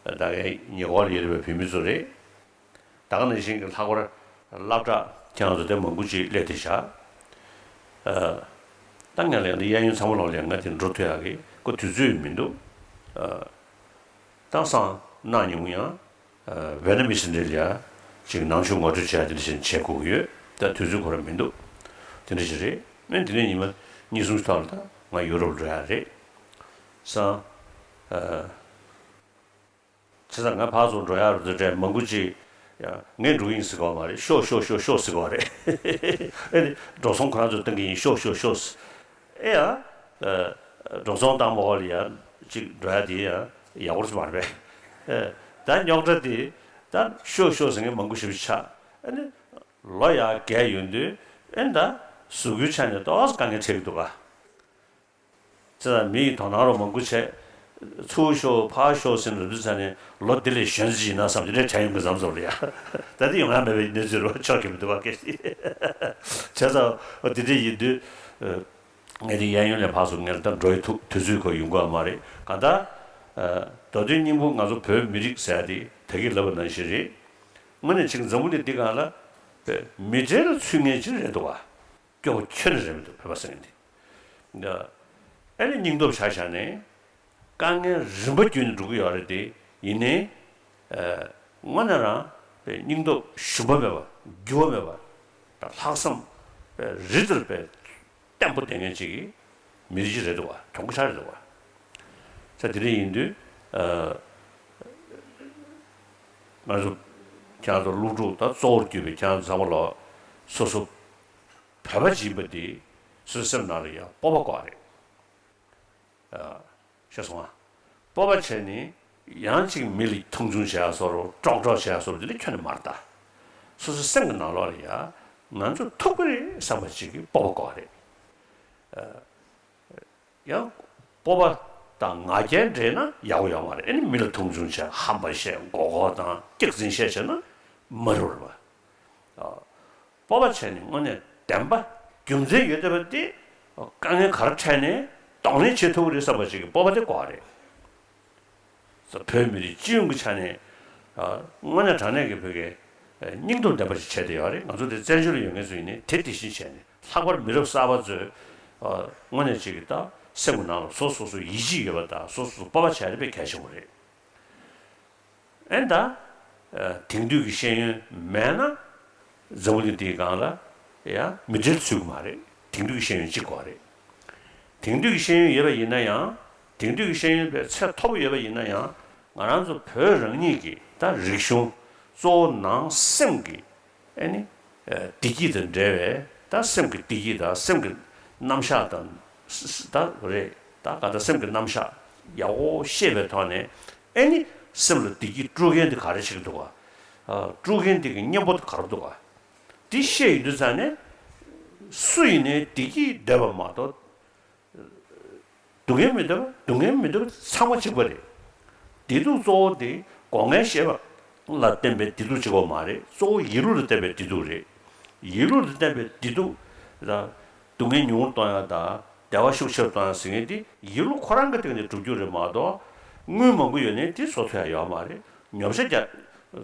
ད་གའི་ཉེ་འཁོར་ལ་ཡོད་པའི་བོད་མི་ཚོ་རེད། ད་ག་ནང་བཞིན་གྱི་ལྷག་པར་སློབ་གྲྭ་ཁྱེད་རང་ཚོ་དེ་མང་པོ་ཅིག་སླེབས་བསྡད་ཤག་ཨ། ད་ངས་ལན་འདི་གཡས་གཡོན་ཚང་མ་ལོག་ལ་ཡ་ང་དེ་འགྲོ་ཐུབ་ཡག་གི་ཁོ་དུས་ཚོད་མི་འདུག་ཨ། ད་སང་གནངས་ཉིན་མོ་ཡང་ཨ་ཝེ་ན་མི་སི་འདྲ་ལ་ཡ་ཅིག་ནང་ཆོས་ངོ་སྤྲོད་བྱེད་ཡག་དེ་འདྲ་ཞིག་བྱེད་དགོས་ཀྱི་ཡོད། ད་དུས་ཚོད་ཁོ་རང་མི་འདུག་དེ་འདྲ་ཞིག་རེད། ཨ་ནི་དེ་ནས་ཉི་མ་གཉིས་གསུམ་ཞིག་ཐོག་ལ་ད་ང་ཡུ་རོབ་འགྲོ་ཡག་རེད། སང་ཨ། བྱས་ཙང་ང་ཕར་ཚུར་འགྲོ་ཡག་རེད་འདྲ་མང་པོ་ཅིག་ཡང་ངས་འགྲོ་གི་ཡིན་ཟེར་གི་ཡོད་མ་རེད། ཤོག་ཤོག་ཤོག་ཤོག་ཟེར་གི་ཡོད་རེད། ཨེ་ནི་འགྲོ་སོང་ཁོ་རང་ཚོས་གཏོང་གི་ཡིན། ཤོག་ཤོག་ཤོག་ཟེར། ཨེ་ཡ། ཨ། འགྲོ་སོང་བཏང་མ་འོག་ལ་ཡ་གཅིག་འགྲོ་ཡག་དེ་ཡང་ཡག་པོ་ཞིག་མ་རེད་པས། ཨེ། ད་རྙོག་དྲ་དེ་ད་ཤོག་ཤོག་ཟེར་མཁན་མང་པོ་ཞེ་པོ་ཆགས། ཨེ་ནི་ལོ་ཡག་བརྒལ་ཡོང་དུས་ཨེ་ནི་ད་གཟུགས་པོའི་ཆ་ནས་ཏོག་ཙམ་དཀའ་ངལ་འཕྲད་ཀྱི་འདུག་ག་བྱས་ཙང་མི་ཡི་དོ་སྣང་རོགས་མང་པོ་བྱས། ཚུར་ཤོག་ཕར་ཤོག་ཟེར་ནས་རེད་འདུག་ཙང་ནས་ལོ་འདི་ལས་གཞོན་ཅིག་ཡིན་ན་བསམ་རྒྱུ་རེ་དྲན་ཡོང་གི་མཚམས་སུ་ལ་ཡ། ད་འདི་ཡོང་ཡ་མེད་པའི་གནས་ཚུལ་རོ་ཆོག་གི་མི་འདུག་བ་སྐད་ཆ། བྱས་ཙང་འོ་འདི་འདྲ་ཡིན་དུས། ངས་འདི་གཡས་གཡོན་ལས་ཕར་ཚུར་ངས་ད་འགྲོ་ཡི་ཐུག་དུས་ཚོད་ཁོ་ཡོང་གི་ཡོད་མ་རེད། གང་ལྟར། མདོ་དོན་སྙིང་པོ་ང་ཚོ་བོད་མི་རིགས་ཟེར་ཡ་དེ་ད་གིན་ལབ་པ་ནང་བཞིན་རེད། དངོས་གནས་ཅིག་འཛམ་བུ་གླིང་འདི་སྒང་ལ་མི་གྲལ་ལ་ཚུད་མཁན་ཅིག་རེད་འདུག་བ། སྐྱོ་པོ་ཁྱོན་ནས་རེད་མི་འདུག་བོད་པ་ཟེར་མཁན་དེ། ཨ་ནི་སྙིང་སྟོབས་ཆ་བཞག་ནས་དཀའ་ངལ་རིམ་པ་བརྒྱུད་ནས་འགྲོ་གི་ཡོད་རེད་དེ། ཡིན་ནའི་དངོས་གནས་རང་སྙིང་སྟོབས་ཞུམ་པ་མེད་པ། འགྱུར་བ་མེད་པ། ལྷག་བསམ་རི་ལྟར་བརྟན་པོ་ལྡན་མཁན་ཅིག་གི་མི་རིགས་ཅིག་རེད་འདུག་བ། གྱོང་པོ་ཆགས་རེད་འདུག་བ། ད་དེ་འདྲ་ཡིན་དུས། ང་ཚོ་ཁྱེད་རང་ཚོ་སློབ་ཕྲུག་ད་གཙོ་བོར་གྱུར་པའི་ཁྱེད་རང་ཚོ་ཚང་མ་ལོ་སོ་སོ་བོད་པ་ཅིག་ཡིན་པ་འདི་སོ་སོའི་སེམས་ནང་ལ་ཡང་སྤོབས་པ་དགོས་རེད། ཤེས་སོང་ང་། སྤོབས་པ་བྱས་ནས་ཡང་ཅིག་མི་ལ་མཐོང་ཆུང་བྱེད་ཡ་བཟོ་འདྲ་ཀྲོག་ཀྲོག་བྱེད་ཡ་བཟོ་འདྲ་འདི་ལ་ཁྱོན་ནས་མ་རེད་ད། སོ་སོའི་སེམས་ཀྱི་ནང་ལོགས་ལ་ཡང་ང་ཚོ་ཐུབ་ཀྱི་རེད་བསམ་པ་ཅིག་གི་སྤོབས་པ་དགོས་རེད། ཡང་སྤོབས་པ་དང་ང་རྒྱལ་འདྲེས་ན་ཡག་པོ་ཡོད་མ་རེད། ཨ་ནི་མི་ལ་མཐོང་ཆུང་བྱས་ཧམ་པ་བཤད་མགོ་སྐོར་བཏང་སྐྱག་རྫུན་བཤད་བྱས་ན་མ་རུང་བ། སྤོབས་པ་བྱས་ནས་དངོས་གནས་བདེན་པ་རྒྱུ་མཚན་ཡོད་བསྡད་པ་དེ་དཀའ་ངལ་ག་རེ་འཕྲད་ནས་གདོང་ལེན་བྱེད་ཐུབ་ཀྱི་རེད་བསམ་པ་ཅིག་གི་སྤོབས་པ་དེ་དགོས་རེད། བོད་མི་རིགས་སྤྱི་ཡོངས་ཀྱི་ཆ་ནས་དངོས་གནས་དྲང་གནས་ཀྱི་བོད་ཀྱི་སྙིང་སྟོབས་ལྡན་པ་ཞིག་བྱས་བསྡད་ཡོད་རེད། ང་ཚོ་དེ་བཙན་བྱོལ་ལ་ཡོད་མཁན་ཚོ་ཡིན་ནའི་དེ་དེ་བཞིན་བྱས་ནས་ལྷག་པར་མི་རབས་གསར་པ་ཚོས་དངོས་གནས་ཅིག་གི་ད་སེམས་ཀྱི་ནང་ལ་སོ་སོ་སོ་ཡིད་ཆེས་ཡོད་པ་དང་སོ་སོ་སོ་སྤོབས་པ་བྱས་ཏེ་དཔེ་གལ་ཆེན་པོ་རེད། ཨེ་ད། དེང་དུས་ཀྱི་ཤེས་ཡོན་མེད་ན། འཛམ་བུ་གླིང་འདིའི་སྒང་ལ་ཡང་མི་གྲལ་ཚུད་ཀྱི་མ་རེད། དེང་དུས་ཀྱི་ཤེས་ཡོན་གཅིག་དགོས་རེད། དེང་དུས་ཀྱི་ཤེས་ཡོན་ཡོད་པ་ཡིན་ན་ཡང་། དེང་དུས་ཀྱི་ཤེས་ཡོན་པའི་ཚད་མཐོ་པོ་ཡོད་པ་ཡིན་ན་ཡང་། ང་རང་ཚོ་བོད་རང་ཉིད་ཀྱི་ད་རིག་གཞུང་གཙོ་བོ་ནང་སེམས་ཀྱི་ཨེ་ནི། བདེ་སྐྱིད་དང་འབྲེལ་བའི་ད་སེམས་ཀྱི་བདེ་སྐྱིད་དང་སེམས་ཀྱི་རྣམ་གཞག་དང་། ད་རེད། ད་ག་ད་སེམས་ཀྱི་རྣམ་གཞག་ཡག་པོ་ཤེས་པའི་ཐོག་ནས་ཨེ་ནི་སེམས་ལ་བདེ་སྐྱིད་སྤྲོད་མཁན་དེ་ག་རེ་བྱེད་ཀྱི་འདུག་ག་དཀྲུག་མཁན་དེ་གི་གཉེན་པོ་དེ་ག་རེ་འདུག་ག་དེ་ཤེས་ཡོང་དུས་ཙང་ནས་སུ་ཡིན་ནའི་བདེ་སྐྱིད་འདོད་པ་མ་གཏོགས། སྡུག་བསྔལ་མི་འདོད་པ། སྡུག་བསྔལ་མི་འདོད་པ་ཚང་མ་གཅིག་པ་རེད། བདེ་སྡུག་གཙོ་བོ་དེ་སྒོ་ལྔའི་ཤེས་པ་ལ་བརྟེན་པའི་བདེ་སྡུག་གཅིག་པོ་མ་རེད། གཙོ་བོ་ཡིད་བློ་ལ་བརྟེན་པའི་བདེ་སྡུག་རེད། ཡིད་བློ་ལ་བརྟེན་པའི་བདེ་སྡུག་ལ་སྡུག་བསྔལ་ཉུང་རུ་གཏོང་ཡ་དང་བདེ་བ་ཤུགས་ཆེ་རུ་གཏོང་ཡ་ཟེར་མཁན་དེ་ཡིད་བློ་ཁོ་རང་གི་སྟེང་ནས་སྒྲུབ་རྒྱུ་རེད་མ་གཏོགས། དངུལ་མང་པོ་ཡོད་ནའི་དེ་བཟོ་ཐུབ་ཡ་ཡོད་མ་རེད། ཉོ་ཆ་རྒྱག་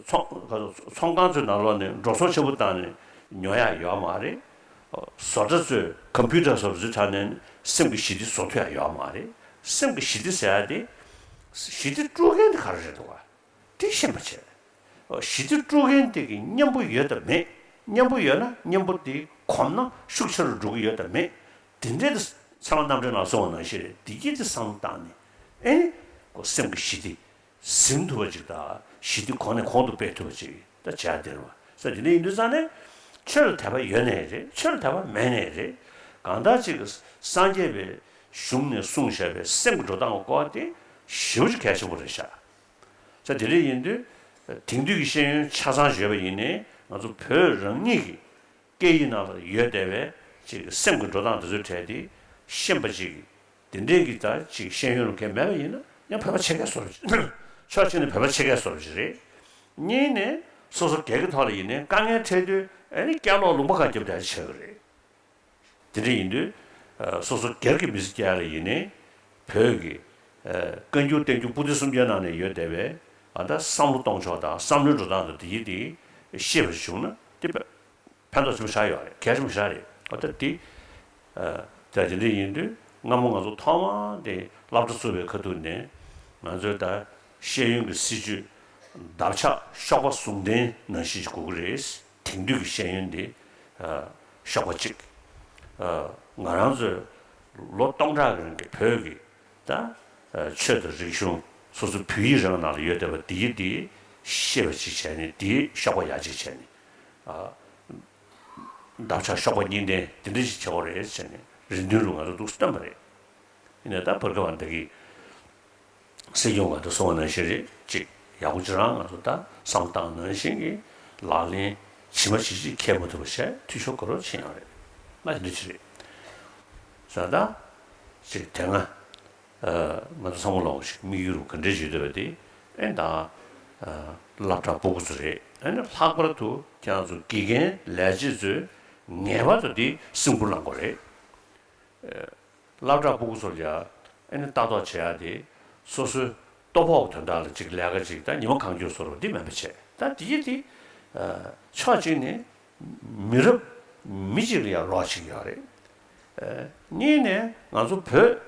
ཚོང་ཚོང་ཁང་ཚོའི་ནང་ལོགས་ནས་འགྲོ་སོང་ཆེན་པོ་བཏང་ནས་ཉོ་ཡ་ཡོད་མ་རེད། བཟོ་གྲྭ་ཚོས་ཁམ་པུ་ཊར་བཟོ་གྲྭ་ཚོའི་ཐད་ནས་སེམས་ཀྱི་ཞི་བདེ་བཟོ་ཐུབ་ཡ་ཡོད་མ་རེད། སེམས་ཀྱི་ཞི་བདེ་ཟེར་ཡ་དེ། ཞི་བདེ་དཀྲུག་མཁན་དེ་ག་རེ་རེད་འདུག་ག་དེ་ཤེས་པ་བྱས། ཞི་བདེ་དཀྲུག་མཁན་དེ་གི་གཉེན་པོ་ཡོད་དམ་མེད། གཉེན་པོ་ཡོད་ན་གཉེན་པོ་དེ་གོམས་ན་ཤུགས་ཆེ་རུ་འགྲོ་གི་ཡོད་དམ་མེད། དེ་འདྲའི་དེ་ཚང་མ་རྣམ་འགྲེལ་ནང་གསུངས་པ་ནང་བཞིན་རེད། བདེ་སྐྱིད་དེ་བསམ་བློ་བཏང་ནས་ཨེ་ནི་ཁོ་སེམས་ཀྱི་ཞི་བདེ་ཟིན་ཐུབ་པ་ཅིག་དང་ཞི་བདེ་གོང་ནས་གོང་དུ་སྤེལ་ཐུབ་པ་ཅིག་ད་བྱ་དེ་རེད་བ། ས་དེ་འདྲ་ཡིན་དུས་ཙང་ནས་ཆོས་ལ་དད་པ་ཡོད་ནའི་རེད། ཆོས་ལ་དད་པ་མེད་ནའི་རེད། གང་ལྟར་ཅིག་སངས་རྒྱས་པའི་གཞུང་ནས་གསུངས་བཞག་པའི་སེམས་ཀྱི་འགྲོ་སྟངས་སྐོར་དེ་ཞེ་པོ་ཅིག་གལ་ཆེན་པོ་རེད་ཤག་ས་དེ་འདྲ་ཡིན་དུས་དེང་དུས་ཀྱི་ཤེས་ཡོན་ཆ་ཚང་ཡོད་པ་ཡིན་ནའི་ང་ཚོ་བོད་རང་ཉིད་ཀྱི་སྐད་ཡིག་ནང་ལ་ཡོད་བསྡད་པའི་ཅིག་སེམས་ཀྱི་འགྲོ་སྟངས་དེ་ཚོའི་གྲས་དེ་ཤེས་པ་ཅིག་དེ་འདྲའི་གི་ད་ཅིག་ཤེས་ཡོན་རུ་མཁན་མེད་པ་ཡིན་ན་ཡང་བོད་པ་ཕྱེད་ཀ་བཟོ་འདྲ་ཅིག་ཕྱོགས་གཅིག་ནས་བོད་པ་ཕྱེད་ཀ་བཟོ་འདྲ་ཅིག་རེད། གཉིས་ནས་སོ་སོ་སྒེར་གྱི་ཐོག་ལ་ཡིན་ནའི་དཀའ་ངལ་འཕྲད་དུས་ཨ་ནི་སྐྱག་ལོག་ལུང་པ་ཁ་རྒྱབ་བསྡད་ཆགས་ཀྱི་རེད། དེ་འདྲ་ཡིན་དུས་སོ་སོ་སྒེར་གྱི་མི་ཚེ་སྐྱེལ་ཡ་ལ་ཡིན་ནའི་བོད་ཀྱི་བཀའ་འགྱུར་བསྟན་འགྱུར་པོ་ཏི་སུམ་བརྒྱའི་ནང་ནས་ཡོད་བསྡད་པའི་ ཨ་ད་བསམ་བློ་གཏོང་ཕྱོགས་དང་བསམ་བློའི་འགྲོ་སྟངས་དང་དེ་ཡིས་དེ་ཤེས་པ་ཞིག་བྱུང་ན་དེ་ཕན་ཐོགས་ཆེན་པོ་ཞིག་ཡོད་རེད། གལ་ཆེན་པོ་ཞིག་རེད། ཨ་ད་དེ་ད་དེ་འདྲ་ཡིན་དུས་སྔ་མོ་ང་ཚོ་ཐོག་མ་དེ་སློབ་གྲྭ་བཙུགས་པའི་ཁ་ཐུག་ནས་ང་ཚོའི་ད་ཤེས་ཡོན་གྱི་སྲིད་བྱུས་འདབ་ཆགས་གཤོག་པ་ཟུང་ལྡན་ནང་བཞིན་ཞིག་དགོས་ཀྱི་རེད། དེང་དུས་ཀྱི་ཤེས་ཡོན་འདི་གཤོག་པ་གཅིག་ང་རང་ཚོའི་ལོ་སྟོང་ཕྲག་གི་རིང་གི་བོད་ཀྱི་ད་ཆོས་དང་རིག་གཞུང་སོ་སོའི་བོད་ཡིག་རང་ནང་ལ་ཡོད་བསྡད་པ་འདི་ཡི་འདི་ཤེས་པ་ཅིག་བྱས་ནས་འདིའི་གཤོག་པ་ཡག་ཅིག་བྱས་ནས་འདབ་ཆགས་གཤོག་པ་གཉིས་ལྡན་འདི་འདྲ་ཞིག་བྱེད་དགོས་རེད་བྱས་ནས་རེ་འདུན་རུ་ང་ཚོ་འདུག་སེ་བཏོན་པ་རེད། ཡིན་ནའི་ད་བར་སྐབས་ཨ་ད་གི་སྲིད་སྐྱོང་ང་ཚོ་གསུང་བ་ནང་བཞིན་རེད་ཅིག་ཡག་པོ་ཅིག་རང་ང་ཚོ་ད་བསམ་བློ་བཏང་ནང་བཞིན་གྱི་ལག་ལེན་ཇི་མ་ཇི་བཞིན་འཁྱེར་མ་ཐུབ་པ་བྱས་འཐུས་ཤོར་ག་རེ་ཕྱིན་ཡོང་རེད། ང་དེ་འདྲ་ཅིག་རེད་ཟེར། ད་ཅིག་དེ་སྔ་ང་ཚོ་ཚང་མ་ལོག་ཅིག་དམིགས་ཡུལ་རུ་ག་འདྲས་བྱེད་འདོད་པ་དེ་ཨེ་ད་སློབ་གྲྭ་སྤུ་གུ་ཚོ་རེད། ཨ་ནི་ལྷག་པར་དུ་ཁྱེད་རང་ཚོ་དགེ་རྒན་ལས་བྱེད་ཚོས་ངེས་པར་དུ་དེ་སེམས་ཁུར་བླང་དགོས་རེད། སློབ་གྲྭ་སྤུ་གུ་ཚོར་ཡ་ཨེ་ནི་ལྟ་རྟོག་བྱེད་ཡ་དེ་སོ་སོའི་ལྟོ་ཕོག་གི་དོན་དག་ལ་ཅིག་ལས་ཀ་ཅིག་ད་ཉི་མ་གང་འཁྱོལ་བཟོ་རོགས་འདི་མིན་པ་བྱས། ད་དེ་ཡི་དེ་ཕྱོགས་གཅིག་ནས་མི་རབས་མི་གཅིག་ལ་ཡ་རོགས་བྱེད་ཀྱི་ཡོད་རེད། གཉིས་ནས་ང་ཚོ་བོད་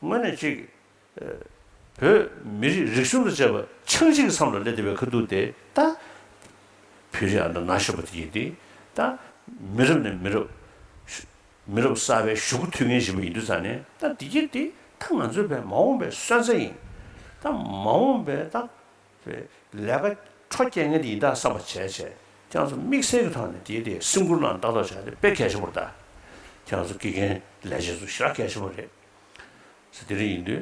དངོས་གནས་ཅིག་བོད་མི་རིགས་རིག་གཞུང་དང་བཅས་པ་ཆགས་འཇིག་གི་མཚམས་ལ་སླེབས་བསྡད་པའི་ཁ་ཐུག་དེ་ད་བོད་རིགས་ཨ་མདོ་ན་གཞོན་པ་དེ་ཡིན་ཏེ་ད་མི་རབས་ནས་མི་རབས་མི་རབས་གསར་པའི་གཞུག་གུ་མཐུད་མཁན་ཞིག་ཡིན་དུས་ཙང་ནས་ད་འདི་གྱིས་འདི་ད་ང་ཚོའི་བས་མ་འོངས་པའི་སོན་རྩ་ཡིན། ད་མ་འོངས་པའི་ད་ལས་ཀ་འཕྲོ་སྐྱེལ་མཁན་དེ་ཡིན་ད་བསམ་པ་བྱས་བྱས་ཁྱེད་རང་ཚོ་དམིགས་བསལ་གྱི་ཐོག་ནས་དེ་དེ་སེམས་ཁུར་གནང་ལྟ་རྟོག་བྱས་ཏེ་དཔེ་གལ་ཆེན་པོ་རེད། ད་ཁྱེད་རང་ཚོ་དགེ་རྒན་ལས་བྱེད་ཚོ་ཞེ་དྲག་གལ་ཆེན་པོ་རེད། ཟེར་དེ་རིང་ཡིན་དུས་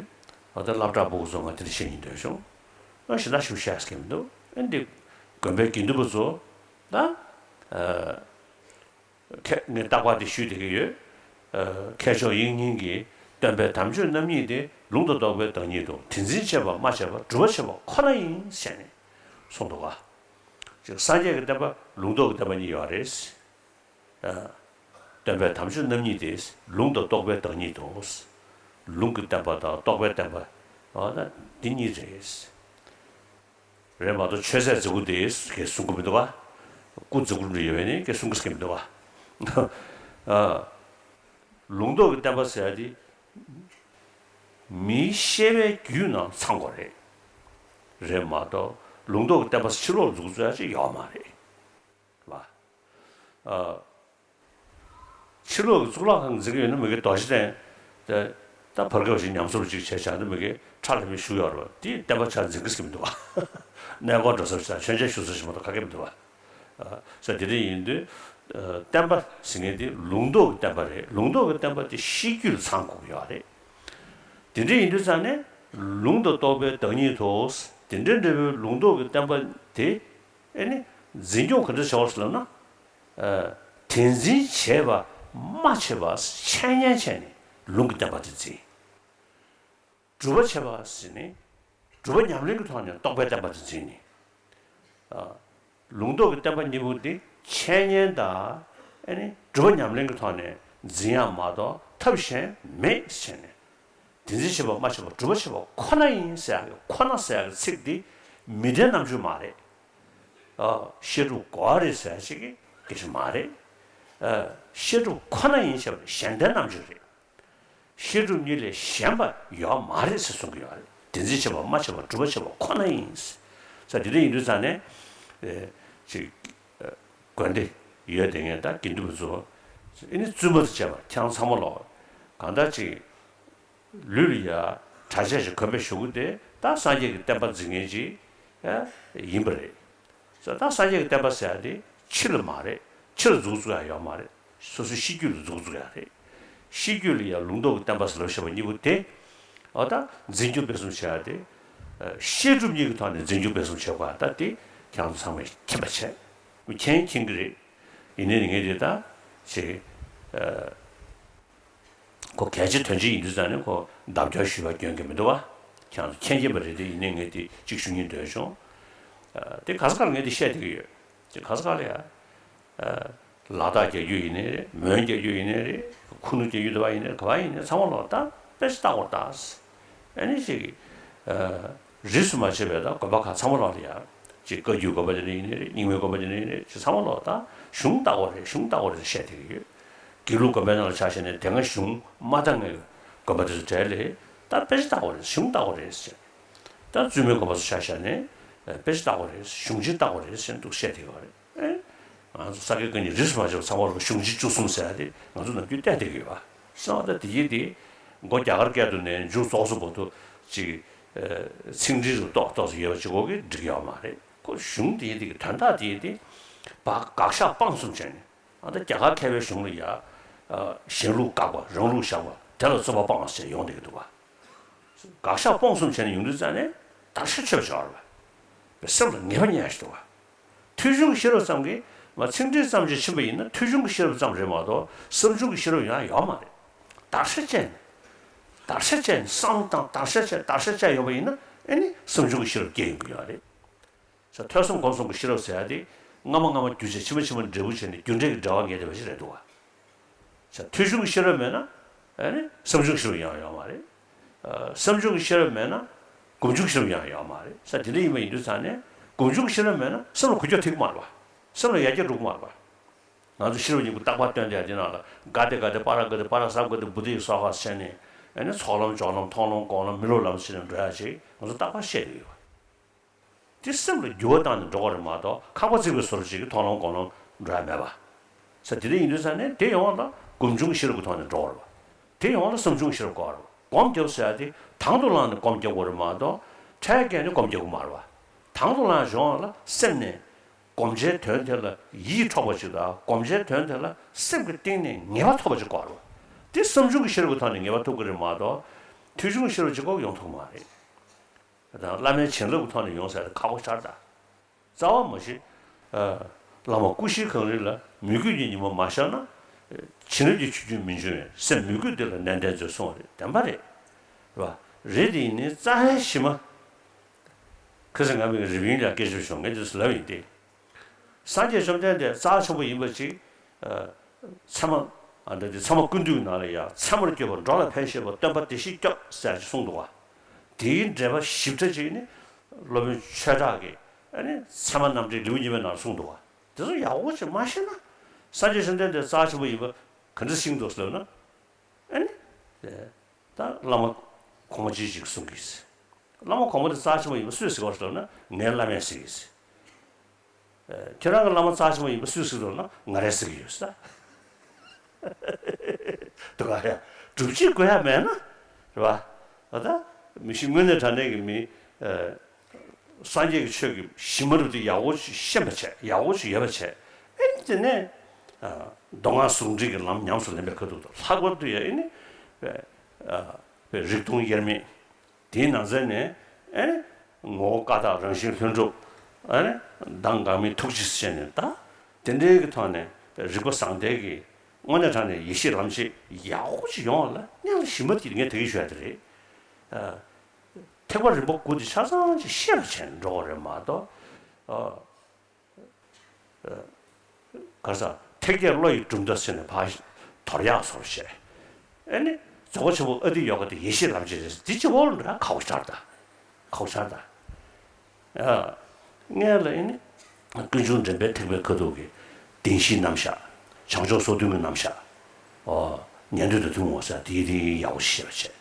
ཨ་ད་སློབ་གྲྭ་སྤུ་གུ་ཚོ་ང་དེ་འདྲ་བཤད་སྙིང་འདོད་བྱུང་། ཨ་གཞན་དག་ཞིག་བཤད་སྐད་མི་འདུག་ཨ་འདི་དགོན་པའི་དགེ་འདུན་པ་ཚོ་ད་ཨ་ཁྱེད་ངས་རྟག་པར་དེ་ཞུས་བསྡད་ཀྱི་ཡོད། ཨ་མཁས་མཆོག་དབྱིག་གཉེན་གྱིས་སྟོན་པའི་དམ་ཆོས་རྣམ་གཉིས་ཏེ། ལུང་དང་རྟོགས་པའི་བདག་ཉིད་དོ། དེ་འཛིན་བྱེད་པ་སྨྲ་བྱེད་པ། སྒྲུབ་པ་བྱེད་པ་ཁོ་ན་ཡིན་ཟེར་ནས་གསུངས་འདུག་ག་ཅིག་སངས་རྒྱས་ཀྱི་བསྟན་པ་ལུང་རྟོགས་ཀྱི་བསྟན་པ་གཉིས་ཡོད་རེད། སྟོན་པའི་དམ་ཆོས་རྣམ་གཉིས་ཏེ། ལུང་དང་རྟོགས་པའི་བདག་ཉིད་དོ། ལུང་གི་བསྟན་པ་དང་རྟོགས་པའི་བསྟན་པ་འོ་ན་འདི་གཉིས་རེད། རེད་མ་གཏོགས་ཆོས་ཟད་རྫི་གུ་དེ་གས་གསུང་གི་མི་འདུག་བ། སྐུ་རྫི་གུ་འདྲ་ཡོད་པས་ནི་གས་གསུང་གི་མི་འདུག་བ། ལུང་རྟོགས་ཀྱི་བསྟན་པ་ཟེར་ཡ་དེ་མིའི་ཤེས་པའི་རྒྱུད་ནང་ཚང་དགོས་རེད། རེད་མ་གཏོགས་ལུང་རྟོགས་ཀྱི་བསྟན་པ་ཕྱི་ལོགས་འཛུགས་རྩོད་ཡ་ཅིག་ཡོད་མ་རེད། ལ། ཨ། ཕྱི་ལོགས་ཀྱི་གཙུག་ལག་ཁང་འཛིན་གྱི་ཡོད་ན་མི་གི་རྡོ་རྗེ་གདན་དེ་ད་བར་སྐབས་ཤིག་ཉམས་གསོ་ཅིག་བྱས་བྱས་ན་མི་གི་ཁྲ་ལྷམ་མེ་བཞུགས་ཡོད་རེད་བ། དེའི་བསྟན་པ་ཆ་འཛིན་གྱི་སྐྱིད་མི་འདུག་བ། གནས་སྐོར་འགྲོ་ས་ཞིག་དང་མཆོད་མཇལ་ཞུ་ས་ཞིག་མ་གཏོགས་ག་གེ་མི་འདུག་བ། ས་དེ་འདྲ་ཡིན་དུས་བསྟན་པ་ཟེར་མཁན་དེ་ལུང་རྟོགས་ཀྱི་བསྟན་པ་རེད། ལུང་རྟོགས་ཀྱི་བསྟན་པ་དེ་ཤེས་རྒྱུད་ལ་ཚང་དགོས་ཀྱི་ཡོད་རེད། དེ་འདྲ་ཡིན་དུས་ཙང་ནས་ལུང་དང་རྟོགས་པའི་བདག་ཉིད་དོ། དེ་འདྲ་འདྲ་བོའི་ལུང་རྟོགས་ཀྱི་བསྟན་པ་དེ། ཨེ་ནི། འཛིན་སྐྱོང་ག་འདྲ་བྱ་བ་ཟེར་ལབ་ན། ཨ། དེ་འཛིན་བྱེད་པ་སྨྲ་བྱེད་པ་འཆད་ཉན་བྱས་ནས་ལུང་གི་བསྟན་པ་དེ་འཛིན། སྒྲུབ་པ་བྱེད་པ་ཟེར་ནས་སྒྲུབ་པ་ཉམས་ལེན་གྱི་ཐོག་ནས་རྟོགས་པའི་བསྟན་པ་དེ་འཛིན་ནས། ཨ། ལུང་རྟོགས་ཀྱི་བསྟན་པ་གཉིས་པོ་འདི་འཆད་ཉན་དང་ཨེ་ནི་སྒྲུབ་པ་ཉམས་ལེན་གྱི་ཐོག་ནས་འཛིན་ཡག་མ་གཏོགས་ཐབས་གཞན་མེད་ཟེར་ནས། དེ་འཛིན་བྱེད་པ་སྨྲ་བྱེད་པ་སྒྲུབ་པ་བྱེད་པ་ཁོ་ན་ཡིན་ཟེར་ཡག་གི་ཁོ་ན་ཟེར་ཡག་གི་ཚིག་འདི་མི་ལྡན་རྣམ་འགྱུར་མ་རེད། ཨ། བཤད་སྒྲུབ་གོ་བ་རེད་ཟེར་ཡག་ཅིག་གི་སྐད་ཆ་མ་རེད། ཨ། བཤད་སྒྲུབ་ཁོ་ན་ཡིན་བྱས་པ་གཞན་ལྡན་རྣམ་འགྱུར་རེད། བཤད་སྒྲུབ་གཉིས་ལས་གཞན་པ་ཡོད་མ་རེད་ཟེར་གསུང་གི་ཡོད་རེད། དེ་འཛིན་བྱེད་པ་སྨྲ་བྱེད་པ་སྒྲུབ་པ་བྱེད་པ་ཁོ་ན་ཡིན། ས་དེ་འདྲ་ཡིན་དུས་ཙང་ནས། ཨེ། ཅིག་ཨ། དགོན་སྡེ་ཡོད་དེ་ངས་ད་དགེ་འདུན་པ་ཚོ། ཨེ་ནི་བཙུན་མ་དང་བཅས་པ་ཁྱེད་རང་ཚང་མ་ལོག་གང་ལྟར་ཅིག་ལུས་ལ་ཡ་གྲྭ་ཆས་ཤིག་གོན་པའི་གཞུག་གུ་དེ་ད་སངས་རྒྱས་ཀྱི་བསྟན་པ་འཛིན་མཁན་ཅིག་ཡིན་པ་རེད། ས་ད་སངས་རྒྱས་ཀྱི་བསྟན་པ་ཟེར་ཡ་དེ་ཕྱི་ལ་མ་རེད། ཕྱི་ལ་འཛུགས་བཙུགས་ཡ་ཡོད་མ་རེད། སོ་སོའི་ཤེས་རྒྱུད་ལ་འཛུགས་བཙུགས་ཡ་རེད། ཤེས་རྒྱུད་ལ་ཡ་ལུང་རྟོགས་ཀྱི་བསྟན་པ་ཟེར་ལབ་བཤད་པ་གཉིས་པོ་དེ། འོ་ད་འཛིན་སྐྱོང་སྤེལ་གསུམ་བྱེད་ཡ་དེ། བཤད་སྒྲུབ་གཉིས་ཀྱི་ཐོག་ནས་འཛིན་སྐྱོང་སྤེལ་གསུམ་བྱེད་དགོས་ཡ་ད་དེ་ཁྱེད་རང་ཚོ་ཚང་མས་མཁྱེན་པ་བྱས། མཁྱེན་མཁྱེན་གྱི་རེད། ཡིན་ནའི་ངས་དེ་ད་ཅིག་ཁོ་གལ་ཆེ་དོན་ཆེ་ཡིན་དུས་ཙང་ནས་ཁོ་ལྡབ་སྐྱོར་ཞུས་པ་སྐྱོན་གྱི་མི་འདུག་བ། ཁྱེད་རང་ཚོ་མཁྱེན་མཁྱེན་པ་རེད་དེ། ཡིན་ནའི་ངས་དེ་གཅིག་ཞུ་སྙིང་འདོད་བྱུང་། དེ་ག་ས་ག་ལ་ངས་དེ་བཤད་བསྡད་ཀྱི་ཡོད། དེ་ག་ས་ག་ལ་ཡ། ལ་དྭགས་རྒྱག་རྒྱུ་ཡིན་ནའི་རེད། མོན་རྒྱག་རྒྱུ་ཡིན་ནའི་རེད། ཁུ་ནུ་རྒྱག་རྒྱུ་འདི་པ་ཡིན་ནའི་རེད། ག་པར་ཡིན་ནའི་ཚང་མ་ལོག་ད་དཔེ་ཆ་ལྟ་དགོས་ད། ཨ་ནི་ཅིག་ཨ། རིས་སུ་མ་ཆད་པའི་ད་དགོན་པ་ཁག་ཚང་མ་ལོག་ལ་ཡ། ཅིག་བཀའ་བརྒྱུད་དགོན་པ་དེ་འདྲ་ཡིན་ནའི་རེད། རྙིང་མའི་དགོན་པ་དེ་འདྲ་ཡིན་ནའི་རེད། ཅིག་ཚང་མ་ལོག་ད་གཞུང་བཏགས་པ་རེད། གཞུང་བཏགས་པ་རེད་ཟེར་བཤད་བསྡད་ཀྱི་ཡོད། དགེ་ལུགས་དགོན་པའི་ནང་ལ་ཆ་བཞག་ནས་དེ་སྔ་གཞུང་མ་བཏགས་སྔའི་དགོན་པ་དེ་ཚོ་གྲས་ལས་ད་དཔེ་ཆ་བཏགས་པ་རེད། གཞུང་བཏགས་པ་རེད་ཟེར། ད་བཙུན་མའི་དགོན་པ་ཚོ་ཆ་བཞག་ནས་དཔེ་ཆ་བཏགས་པ་རེད། གཞུང་ཆེན་བཏགས་པ་རེད་ཟེར་འདུག་བཤད་བསྡད་ཀྱི་ཡོད་རེད། ཨེ། ང་ཚོ་ས་དགེ་བཀའ་རྙིང་རིས་སུ་མ་ཆད་པ་ཚང་མ་ལ་གཞུང་ཆེན་བཅུ་གསུམ་ཟེར་ཡ་དེ་ང་ཚོ་ནམ་རྒྱུན་བལྟས་བསྡད་ཀྱི་ཡོད་པ། སོང་ཙང་དེ་ཡིན་དེ་མགོ་རྒྱ་གར་སྐད་དུ་ནས་མཇུག་རྫོགས་སོང་བར་དུ་ཅིག་ཚིག་འགྲེལ་རུ་ཏོག་ཏོག་ཙམ་ཡོད་པ་ཅིག་གོ་གི་འགྲིག་ཡོད་མ་རེད། ཁོ་གཞུང་དེ་ཡིན་དེ་གི་དོན་དག་དེ་ཡིན་དེ་བ་དགག་བཞག་སྤང་གསུམ་བྱས་ནས་ཨ་ད་རྒྱ་གར་མཁས་པའི་གཞུང་ལ་ཡ་གཞན་ལུགས་བཀག་པ་རང་ལུགས་བཞག་པ་དེ་ལ་རྩོད་པ་སྤངས་ཟེར་ཡོང་བསྡད་ཀྱི་འདུག་བ། དགག་བཞག་སྤོང་གསུམ་བྱས་ནས་ཡོང་དུས་ཙང་ནས་བརྡར་ཤ་ཆོད་པ་ཆགས་པ་རེད་པ། སེམས་ལ་ངེས་པ་རྙེད་ཡ་ཞིག་འདུག་བ། ཐོས་བྱུང་གི་ཤེས་རབ་ཙམ་གྱིས་མ་ཚིག་འགྲེལ་ཙམ་ཞིག་ཕྱིན་པ་ཡིན་ན་ཐོས་བྱུང་གི་ཤེས་རབ་ཙམ་རེད་མ་གཏོགས་བསམ་བྱུང་གི་ཤེས་རབ་ཡང་ཡོད་མ་རེད། བརྡར་ཤ་བཅད་ནས། བརྡར་ཤ་བཅད་ནས་བསམ་བློ་བཏང་བརྡར་ཤ་བཅད་བརྡར་ཤ་བཅད་ཡོང་བ་ཡིན་ན་ཨེ་ནི་བསམ་བྱུང་གི་ཤེས་རབ་སྐྱེ་ཡོང་གི་ཡོད་རེད། ས་ཐོས་བསམ་སྒོམ་གསུམ་གྱི་ཤེས་རབ་ཟེར་ཡ་དེ་སྔ་མ་སྔ་མ་རྒྱུ་བྱས་ཕྱི་མ་ཕྱི་མ་འབྲས་བུ་བྱས་ནས་རྒྱུ་འབྲས་ཀྱི་འབྲེལ་བ་ངེས་བསྡད་པ་ཞིག་རེད་འདུག་བ། ས་ཐོས་བྱུང་གི་ཤེས་རབ་མེད་ན་ཨ་ནི་བསམ་བྱུང་གི་ཤེས་རབ་ཡང་ཡོད་མ་རེད། ཨ། བསམ་བྱུང་གི་ཤེས་རབ་མེད་ན་སྒོམ་བྱུང་གི་ཤེས་རབ་ཡང་ཡོད་མ་རེད། ས་དེ་འདྲ་ཡིན་པ་ཡིན་དུས་ཙང་ནས་སྒོམ་བྱུང་གི་ཤེས་རབ་མེད་ན་སེམས་ལ་འགུལ་སྐྱོད་ཐེབས་ཀྱི་མ་རེད་བ། སེམས་ལ་ཡར་རྒྱས་འགྲོ་གི་མ་རེད་བ། ང་ཚོ་ཤེས་རབ་སྙིང་པོ་བརྟག་པ་སྟོན་དེ་ཡ་དེ་ནང་ལ་ག་ཏེ་ག་ཏེ་པ་ར་ག་ཏེ་པ་ར་སབ་ག་ཏེ་བུ་དེ་ཡི་སོ་ཁ་ཟེར་ནས་ཨ་ནི་ཚོགས་ལམ་སྦྱོར་ལམ་མཐོང་ལམ་སྒོམ་ལམ་མི་སློབ་ལམ་ཟེར་ནས་འགྲོ་ཡ་ཅིག་ང་ཚོ་རྟག་པར་བཤད་ཀྱི་ཡོད་བ། དེ་སེམས་ལ་འགྱུར་བ་བཏང་ནས་འགྲོ་གི་རེད་མ་གཏོགས་ཁ་པ་ཚིག་པའི་བཟོ་འདྲ་ཅིག་གིས་མཐོང་ལམ་སྒོམ་ལམ་འགྲོ་ཡ་མེད་པ། ས་དེ་འདྲ་ཡིན་དུས་ཙང་ནས་དེ་ཡོང་བ་ལ་སྒོམ་བྱུང་གི་ཤེས་རབ་ཀྱི་ཐོག་ནས་འགྲོ་བར་བ། དེ་ཡོང་བ་ལ་བསམ་བྱུང་གི་ཤེས་རབ་དགོས་པ་རེད་བ། སྒོམ་རྒྱབ་ཟེར་ཡ་དེ་དང་དུ་བླངས་ནས་སྒོམ་རྒྱག་དགོས་རེད་མ་གཏོགས་འཕྲལ་རྒྱག་ནས་སྒོམ་རྒྱག་དགོས་མ་རེད་བ། དང་དུ་བླངས་ཡོང་བ་ལ་སེམས་ནས་སྒོམ་བྱའི་དོན་དེ་ལ་ཡིད་འཕྲོག་པ་ཅིག་དང་སྒོམ་བྱའི་དོན་དེ་ལ་སེམས་ཀྱི་གཏིང་ནས་ངེས་པ་ཐོབ་པ་ཅིག་དགོས་རེད་བ། དེ་བསམ་བྱུང་གི་ཤེས་རབ་ཀྱི་ཐོག་ནས་ངེས་པ་ཐོབ་ཀྱི་རེད་མ་གཏོགས་ཐོས་བྱུང་གི་ཤེས་རབ་ཅིག་ཁོ་ཡོང་ཐུབ་ཀྱི་མ་རེད། ད་བླ་མའི་བྱིན་རླབས་ཀྱི་ཐོག་ནས་ཡོང་ཟེར་ཡ་དེ་ཁག་པོ་ཆགས་རེད་ད། རྩ་བ་མ་གཞི། ཨ། བླ་མ་སྐུ་བཞིའི་གངས་རི་ལ་མོས་གུས་ཀྱི་ཉི་མ་མ་ཤར་ན། བྱིན་རླབས་ཀྱི་ཆུ་རྒྱུན་མི་འབྱུང་བས་སེམས་མོས་གུས་འདི་ལ་ནན་ཏན་མཛོད་གསུངས་པ་རེད། བདེན་པ་རེད། རེད་བ། རེད་དེ་ཡིན་ནའི་རྩ་བའི་གཞི་མ། ཁ་སང་ང་མི་གི་རི་པིན་ལ་སྐད་ཆ་བྱུང་ངས་འདི་ལབ་ཡིན་ཏེ། སངས་རྒྱས་བཅོམ་ལྡན་འདས་རྩ་ཆེན་པོ་ཡིན་པ་ཅིག་ཨ། ཚད་མ། ཨ། འདི་འདི་ཚད་མ་ཀུན་བཏུས་ཀྱི་ནང་ལ་ཡང་ཚད་མར་གྱུར་པ་འགྲོ་ལ་ཕན་བཞེད་པ་སྟོན་པ་བདེ་གཤེགས་སྐྱོབ་ཟེར་ཅིག་གསུངས་འདུག་བ། དེའི་འགྲེལ་པ་ཞིབ་ཕྲ་ཅིག་ནི་སློབ་དཔོན་ཆོས་གྲགས་ཀྱིས་ཨ་ནི་ཚད་མ་རྣམ་འགྲེལ་ལེའུ་གཉིས་པའི་ནང་གསུངས་འདུག་བ། དེ་ཚོ་ཡག་པོ་ཅིག་མ་ཤེས་ན་སངས་རྒྱས་བཅོམ་ལྡན་འདས་རྩ་ཆེན་པོ་ཡིན་པ་ག་འདྲ་ཤེས་འདུག་ཟེར་ན། ཨ་ནི། ད་བླ་མ་གོང་མ་ཅིག་ཅིག་གསུང་གི་ཟེར། བླ་མ་གོང་མ་དེ་རྩ་ཆེན་པོ་ཡིན་པ་སུས་ཟེར་བ་ཟེར་ན་ངའི་བླ་མས་ཟེར་གི་ཟེར། ཨ། ཁྱེད་རང་གི་བླ་མ་རྩ་ཆེན་པོ་ཡིན་པ་སུས་ཟེར་བ་ཟེར་ན་ང་རས་ཟེར་གི་ཡོད་ཟེར། དུ་ག་ཡ། སྒྲུབ་བྱེད་དགོས་ཡ་མེད་ན། རེད་བ། ད་མི་ཤི་དངོས་གནས་དྲང་གནས་ཀྱི་མི། ཨ། སངས་རྒྱས་ཀྱི་ཆོས་ཀྱི་གཞི་མ་རུ་དེ་ཡག་པོ་ཞིག་ཤེས་པ་བྱས་ཡག་པོ་ཞིག་ཡོད་པ་བྱས། ཨེ་དེ་ནས། ཨ། མདོ་སྔགས་ཟུང་འབྲེལ་གྱི་ལམ་ཉམས་སུ་ལེན་པའི་ཁ་ཐུག་ཏུ་ལྷག་པར་དུ་ཡང་ཨེ་ནི། ཨ། རིག་སྟོང་དབྱེར་མེད། དེའི་ནང་ཚན་ནས་ཨེ་ནི། ངོ་བོ་ཀ་དག་རང་བཞིན་ལྷུན་གྲུབ། ཨེ་ནི། མདངས་འགག་མེད་ཐུགས་རྗེ་ཟེར་ནས་ད། དེ་འདྲའི་གི་ཐོག་ནས་རིག་པ་བཟང་ལྡན་གྱི་དངོས་གནས་དྲང་གནས་ཡེ་ཤེས་ལམ་ཤེས་ཡག་པོ་ཞིག་ཡོང་བ་ལ་གནད་ལ་ཞིབ་མ་དེ་ངས་དེ་གི་ཞུ་ཡ་དེ་རེད། ཨ། ཐེག་པ་རིམ་པ་དགུ་དེ་ཆ་ཚང་ཅིག་ཤེས་པ་བྱས་ནས་འགྲོ་དགོས་རེད་མ་གཏོགས། ཨ། ག་རེ་ཟ། ཐེག་བརྒྱད་བློ་ཡི་གྲུབ་མཐའ་ཟེར་ནས་ཕར་དོར་ཡག་བཟོ་འདྲ་བྱས། ཨེ་ནི། རྫོགས་པ་ཆེན་པོ་ཨ་ཏི་ཡོ་ག་དེ་ཡེ་ཤེས་ལམ་ཤེས་རེད་འདི་ཅི་བོ་ལ་འདྲ་ཁག་པོ་ཆགས་ད། ཁག་པོ་ཆགས་ད། ཨ། ངས་ལ་ཨེ་ནི། ཀུན་འབྱུང་འདྲེན་པའི་ཐེག་པའི་ཁ་ཐུག་གི་བདེན་བཞིའི་རྣམ་གཞག་བྱང་ཆུབ་སོ་བདུན་གྱི་རྣམ་གཞག་ཨོ། ཉན་ཐོས་དང་ཐུན་མོང་ཟེར་དེའི་རིགས་ཡག་པོ་ཤེས་པ་བྱས།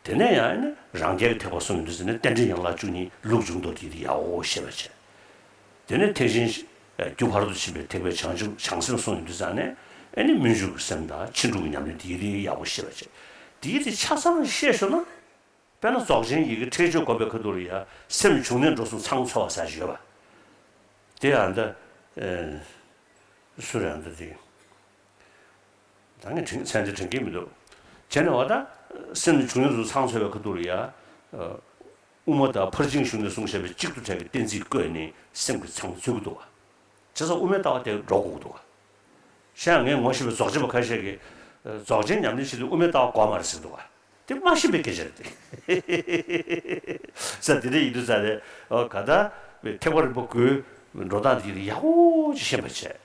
དེ་ནས་ཡང་ཨེ་ནི་རང་རྒྱལ་གྱི་ཐེག་པ་གསུངས་ཡོང་དུས་ཟེར་ནས་རྟེན་འབྲེལ་ཡན་ལག་བཅུ་གཉིས་ལུགས་འབྱུང་ལྡོག་དེའི་རིགས་ཡག་པོ་ཤེས་པ་བྱས། དེ་ནས་ཐེག་ཆེན་རྒྱུ་ཕ་རོལ་ཏུ་ཕྱིན་པའི་ཐེག་པའི་བྱང་ཆུབ་བྱང་སེམས་གསུངས་ཡོང་དུས་ཙང་ནས་ཨེ་ནི་སྨོན་འཇུག་གི་སེམས་དང་ཕྱིན་དྲུག་གི་ཉམས་ལེན་དེའི་རིགས་ཡག་པོ་ཤེས་པ་བྱས། དེའི་རིགས་ཆ་ཚང་ཤེས་ཤོར་ན། དཔེར་ན་རྫོགས་ཆེན་ཡི་གེ་ཁྲེགས་ཆོད་སྒོམ་པའི་ཁ་ཐུག་ལ་ཡ་སེམས་བྱུང་གནས་འགྲོ་གསུམ་ཚང་ཚོལ་བ་ཟེར་ཞིག་ཡོད་པ། དེ་ཡང་འདི། ཨེ། སུ་རེད་འདི་དེ། ད་ངས་དྲན་མཚན་དེ་དྲན་གྱི་མི་འདུག་བྱས་ནས་འོ་ད། སེམས་བྱུང་གནས་འགྲོ་གསུམ་ཚང་ཚོལ་བའི་ཁ་ཐུག་ལ་ཡ། ཨ། དབུ་མ་དང་ཕར་ཕྱིན་བཞུགས་གནས་གསུངས་བཞག་པའི་གཅིག་ཏུ་བྲལ་གྱི་གཏན་ཚིགས་བཀོད་ནས་སེམས་ཀྱི་ཚང་འཚོལ་གྱི་འདུག་བ། བྱས་ཙང་དབུ་མའི་ལྟ་བ་དེ་འགྲོ་དགོས་ཀྱི་འདུག་བ། གཞན་ཡང་ངས་ངོ་ཤེས་པའི་རྫོགས་ཆེན་པ་ཁ་ཤས་ཀྱིས། རྫོགས་ཆེན་ཉམས་ལེན་བྱེད་དུས་དབུ་མའི་ལྟ་བ་དགོས་མ་རེད་ཟེར་འདུག་བ། དེ་མ་ཤེས་པའི་སྐད་ཆ་རེད་དེ། ས་དེ་འདྲ་ཡིན་དུས་ཙང་ནས་ཨོ་ག་ད། ཐེག་པ་རིམ་པ་དགུའི་འགྲོ་སྟངས་དེ་ཡག་པོ་ཅིག་ཤེས་པ་བྱས།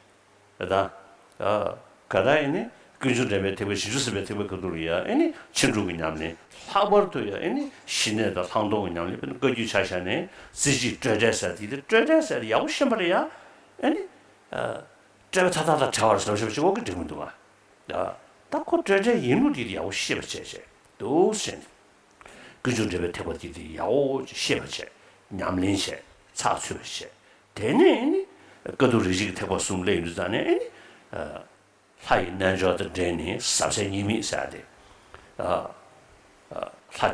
ད། ཨ། ག་ད་ཡིན་ནི། ཀུན་འབྱུང་འདྲེན་པའི་ཐེག་པ། བཞི་བཅུ་ཟིན་པའི་ཐེག་པའི་ཁ་ཐུག་ལ་ཡ་ཨེ་ནི་ཕྱིན་དྲུག་གི་ཉམས་ལེན། ལྷག་པར་དུ་ཡ་ཨེ་ནི་ཞི་གནས་དང་ལྷག་མཐོང་གི་ཉམས་ལེན། དཔེར་ན་བཀའ་བརྒྱུད་ཆ་བཞག་ནས་རྩེ་གཅིག་སྤྲོས་བྲལ་ཟེར་དེ། དེ་སྤྲོས་བྲལ་ཟེར་དེ་ཡག་པོ་ཤེས་པ་ལ་ཡ་ཨེ་ནི་སྤྲོས་པ་མཐའ་དག་དང་བྲལ་བ་རེད་ཟེར་བ་ཞིག་ཅིག་འོག་གི་འགྲིག་མི་འདུག་ག་ད་ཁོ་སྤྲོས་བྲལ་ཡིན་ལུགས་དེ་ཡག་པོ་ཤེས་པ་བྱས་བྱས་འདུག་ཟེར་ནས། ཀུན་འབྱུང་འདྲེན་པའི་ཐེག་པ་དེ་དེ་ཡག་པོ་ཤེས་པ་བྱས། ཉམས་ལེན་བྱས། ཚགས་ཚུད་པ་བྱས། དེ་ནས་ཨེ་ནི་དཀའ་ཐུབ་རིགས་ཤེས་ཀྱི་ཐེག་པ་གསུམ་སླེབས་ཡོང་དུས་ཙང་ནས་ཨེ་ནི། ལྷ་ཡི་རྣལ་འབྱོར་དང་འབྲེལ་ནས་ཟབ་གསལ་གཉིས་མེད་ཟེར་ཏེ། ལྷ་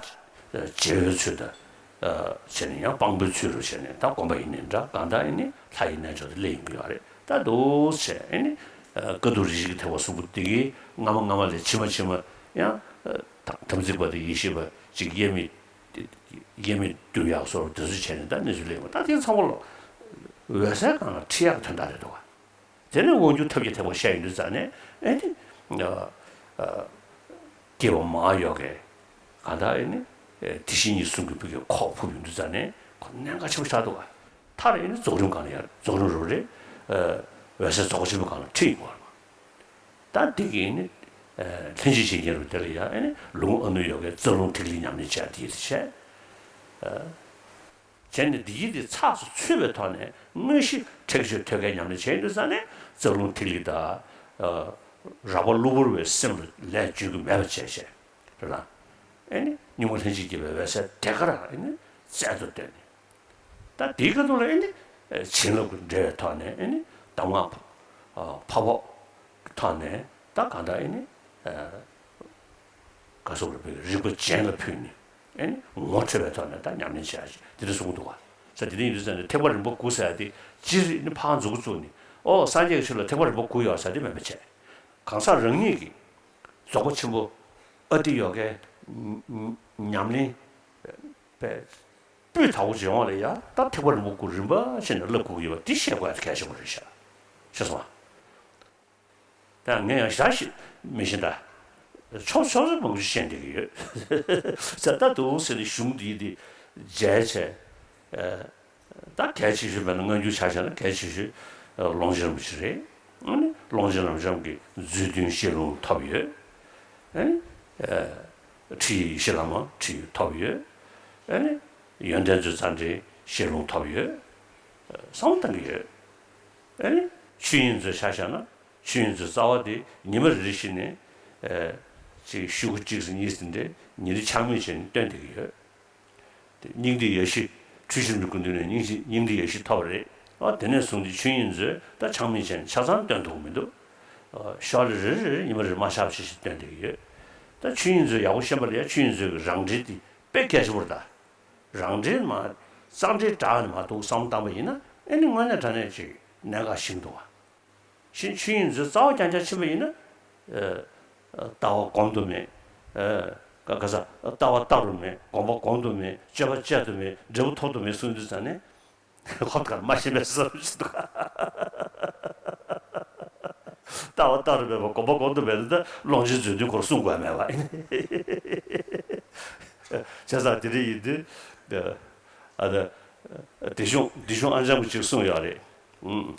རྗེ་བོའི་ཚུལ་དང་བྱས་ནས་ཡང་དཔང་པོའི་ཚུལ་དུ་བྱས་ནས། ད་སྒོམ་པ་ཡིན་ནའི་འདྲ། གང་ལྟར་ཡིན་ནའི་ལྷ་ཡི་རྣལ་འབྱོར་དེ་སླེབས་ཡོང་གི་ཡོད་རེད། ད་འདུག་བྱས་ཨེ་ནི་དཀའ་ཐུབ་རིགས་ཤེས་ཀྱི་ཐེག་པ་གསུམ་པོ་དེ་གའི་སྔ་མ་སྔ་མ་ལས་ཕྱི་མ་ཕྱི་མ་ཡང་དམ་ཚིག་པ་དང་ཡེ་ཤེས་པ་ཅིག་དབྱེར་མེད། དབྱེར་མེད་གྱུར་ཡག་སོགས་དེ་ཚོ་བྱས་ནས་ད་གནས་ཚུལ་སླེབས་ཡོང་། ད་དེ་ཚང་མ་ལ་འོད་གསལ་སྒང་ལ་ཁྲིད་ཡག་གི་དོན་དག་རེད་འདུག་ག་དེ་ནས་དབང་སྒྱུར་ཐབས་ཀྱི་ཐེག་པ་བཤད་ཡོང་དུས་ཙང་ནས་ཨེ་ནི། སྐྱེས་པ་མར་ཡོད་མཁན་གང་ལྟར་ཨེ་ནི། དེ་བཞིན་ཉིད་གསུམ་གྱི་ཕུགས་ཀྱི་ཁོག་ཕུབ་ཡོང་དུས་ཙང་ནས་ཁོ་གནད་འགག་ཆེན་པོ་ཆགས་འདུག་ག་མཐར་ཨེ་ནི་རྫོགས་རིམ་སྒང་ལ་ཡ། རྫོགས་རིམ་རུ་རེད། འོད་གསལ་རྫོགས་པ་ཆེན་པོའི་སྒང་ལ་ཁྲིད་ཡོང་བ་རེད། ད་འདི་གི་ནི། ལྷན་ཅིག་བྱེད་རྐྱེན་རུ་དེ་ལ་ཡ་ཨེ་ནི་ལུང་ཨ་ནུ་ཡོ་གའི་རྩ་རླུང་ཐིག་ལེ་ཉམས་ལེན་བྱས་དེ་བྱས། བྱས་ནས་འདི་ཡིན་དེ་ཚགས་སུ་ཚུད་པའི་ཐོག་ནས་དངོས་གཞི་ཁྲེགས་ཆོད་ཐོད་རྒལ་ཉམས་ལེན་བྱས་ཡོང་དུས་ཙང་ནས་རྩ་རླུང་ཐིག་ལེ་དང་། རགས་པ་གློ་བུར་བའི་སེམས་ལ་ལས་བྱེད་རྒྱུ་མེད་པ་བྱས་བྱས་རེད་ལ། ཨེ་ནི་གཉུག་མ་ལྷན་ཅིག་སྐྱེས་པའི་འོད་གསལ་དེ་ག་རང་ཨེ་ནི་རྩལ་དུ་བཏོན་ནས། ད་དེའི་ཁ་ཐུག་ལ་ཨེ་ནི་བྱིན་རླབས་ཀྱི་འབྲེལ་བའི་ཐོག་ནས་ཨེ་ནི་གདམས་ངག་ཕ་ཕ་ཕོག་གི་ཐོག་ནས་ད་གང་ལྟར་ཨེ་ནི། ག་སོགས་རིག་པའི་རིག་པ་གཞན་ལ་ཕུལ་ནས་ཨེ་ནི་ངོ་འཕྲོད་པའི་ཐོག་ནས་ད་ཉམས་ལེན་བྱེད་ཡ་ཞིག་དེ་འདྲ་གསུང་གི་འདུག་ག་ས་དེ་འདྲ་ཡིན་དུས་ཙང་ནས་ཐེག་པ་རིམ་པ་དགུ་ཟེར་ཡ་དེ་སྤྱིར་ཨེ་ནི་ཕར་མཛུབ་གུ་བཙུགས་ནས་ཨོ་སངས་རྒྱས་ཀྱི་ཆོས་ལ་ཐེག་པ་རིམ་པ་དགུ་ཡོད་ཟེར་དེ་མེད་པ་བྱས། གང་ཟག་རང་ཉིད་ཀྱིས་རྫོགས་པ་ཆེན་པོ་ཨ་ཏི་ཡོ་གའི་ཉམས་ལེན་པའི་སྤུས་དག་པོ་ཅིག་ཡོང་བ་ལ་ཡ། ད་ཐེག་པ་རིམ་པ་དགུ་རིམ་པ་བྱས་ནས་བསླབ་དགོས་ཀྱི་ཡོད་པ་འདི་ཤེས་དགོས་ཡ་གལ་ཆེན་པོ་རེད་ཤག་ཤེས་སོང་ང་། ད་ངས་ཡང་ཞག་ཞིག་མི་ཤེས་ད། ཆོག་ཆོག་ཚོད་མང་པོ་ཞིག་བཤད་འདོད་ཀྱི་ཡོད། ཟེར་ད་འདུག་ཟེར་ནས་གཞུང་འདི་འདི་མཇལ་བྱས། ད་གལ་ཆེ་ཤོས་མེད་ན་སྔ་འགྱུར་ཆ་བཞག་ན་གལ་ཆེ་ཤོས་ཀློང་ཆེན་རིན་པོ་ཆེ་རེད། ཨ་ནི་ཀློང་ཆེན་རབ་འབྱམས་ཀྱི་མཛོད་བདུན་བཤད་ལུང་ཐོབ་ཡོད། ཨ་ནི་ཁྲིད་ཡིག་ཡེ་ཤེས་བླ་མ་ཁྲིད་ཡིག་ཐོབ་ཡོད། ཨ་ནི་ཡོན་ཏན་མཛོད་རྩ་འགྲེལ་བཤད་ལུང་ཐོབ་ཡོད། བསམ་བློ་གཏང་གི་ཡོད། ཨ་ནི་ཆོས་དབྱིངས་མཛོད་ཆ་བཞག་ན་ཆོས་དབྱིངས་མཛོད་རྩ་བ་དེ་ཉི་མ་རེ་རེ་བཞིན་ནས་ཅིག་ཤོག་གུ་གཅིག་ཙམ་གཉིས་ཙམ་དེ་ཉིན་རེ་ཆག་མེད་བྱས་ནས་བཏོན་བསྡད་ཀྱི་ཡོད། དེ་སྙིང་ཐིག་ཡ་བཞི། འཁྲུལ་ཞིག་མི་དགོས་དུས་ནས་སྙིང་ཐིག་སྙིང་ཐིག་ཡ་བཞི་ཐོབ་པ་རེད། ཨ་དེ་ནས་བཟུང་སྟེ་ཆོས་དབྱིངས་མཛོད་ད་ཆག་མེད་བྱས་ནས་ཆ་ཚང་བཏོན་ཐུབ་ཀྱི་མི་འདུག་ཨ་ཤོག་ལེ་རེ་རེ་རེ་ཉི་མ་རེ་མ་ཆག་ཕྱིར་ཞིག་བཏོན་བསྡད་ཀྱི་ཡོད། ད་ཆོས་དབྱིངས་མཛོད་ཡག་པོ་ཤེས་པ་ལ་ཡ་ཆོས་དབྱིངས་མཛོད་ཀྱི་རང་འགྲེལ་འདི་དཔེ་གལ་ཆེན་པོ་རེད་ད། རང་འགྲེལ་མ་རྩ་འགྲེལ་དྲག་ནས་མ་འདུག་བསམ་བཏང་པ་ཡིན་ན་ཨེ་ནི་དངོས་གནས་དྲང་གནས་ཅིག་གནད་འགག་ཤིན་ཏུ་བ། གཞན་ཆོས་དབྱིངས་མཛོད་རྩ་བ་རྐྱང་རྐྱང་ཕྱིན་པ་ཡིན་ན། ཨ་ལྟ་བ་སྒོམ་དུ་མེད། ཨ་ག་ག་ས་ལྟ་བ་ལྟ་རུ་མེད། སྒོམ་པ་སྒོམ་དུ་མེད། སྤྱོད་པ་སྤྱད་དུ་མེད། འབྲས་བུ་ཐོབ་ཏུ་མེད་གསུངས་དུས་ཙང་ནས་ཁོ་ལྟར་མ་ཤེས་པའི་བསམ་བློ་ཞིག་འདུག་ལྟ་བ་ལྟ་རུ་མེད་པ་སྒོམ་པ་སྒོམ་དུ་མེད་ན་ད་ཀློང་ཆེན་མཛོད་བདུན་ཁོ་རང་གསུང་དགོས་མེད་པ་ཡིན། བྱས་ཙང་དེ་འདྲ་ཡིན་དུས། ཨ་ད། དེ་གཞུང་དེ་གཞུང་ཨ་འཇམ་པོ་ཅིག་གསུངས་ཡོད་རེད། ཨུམ།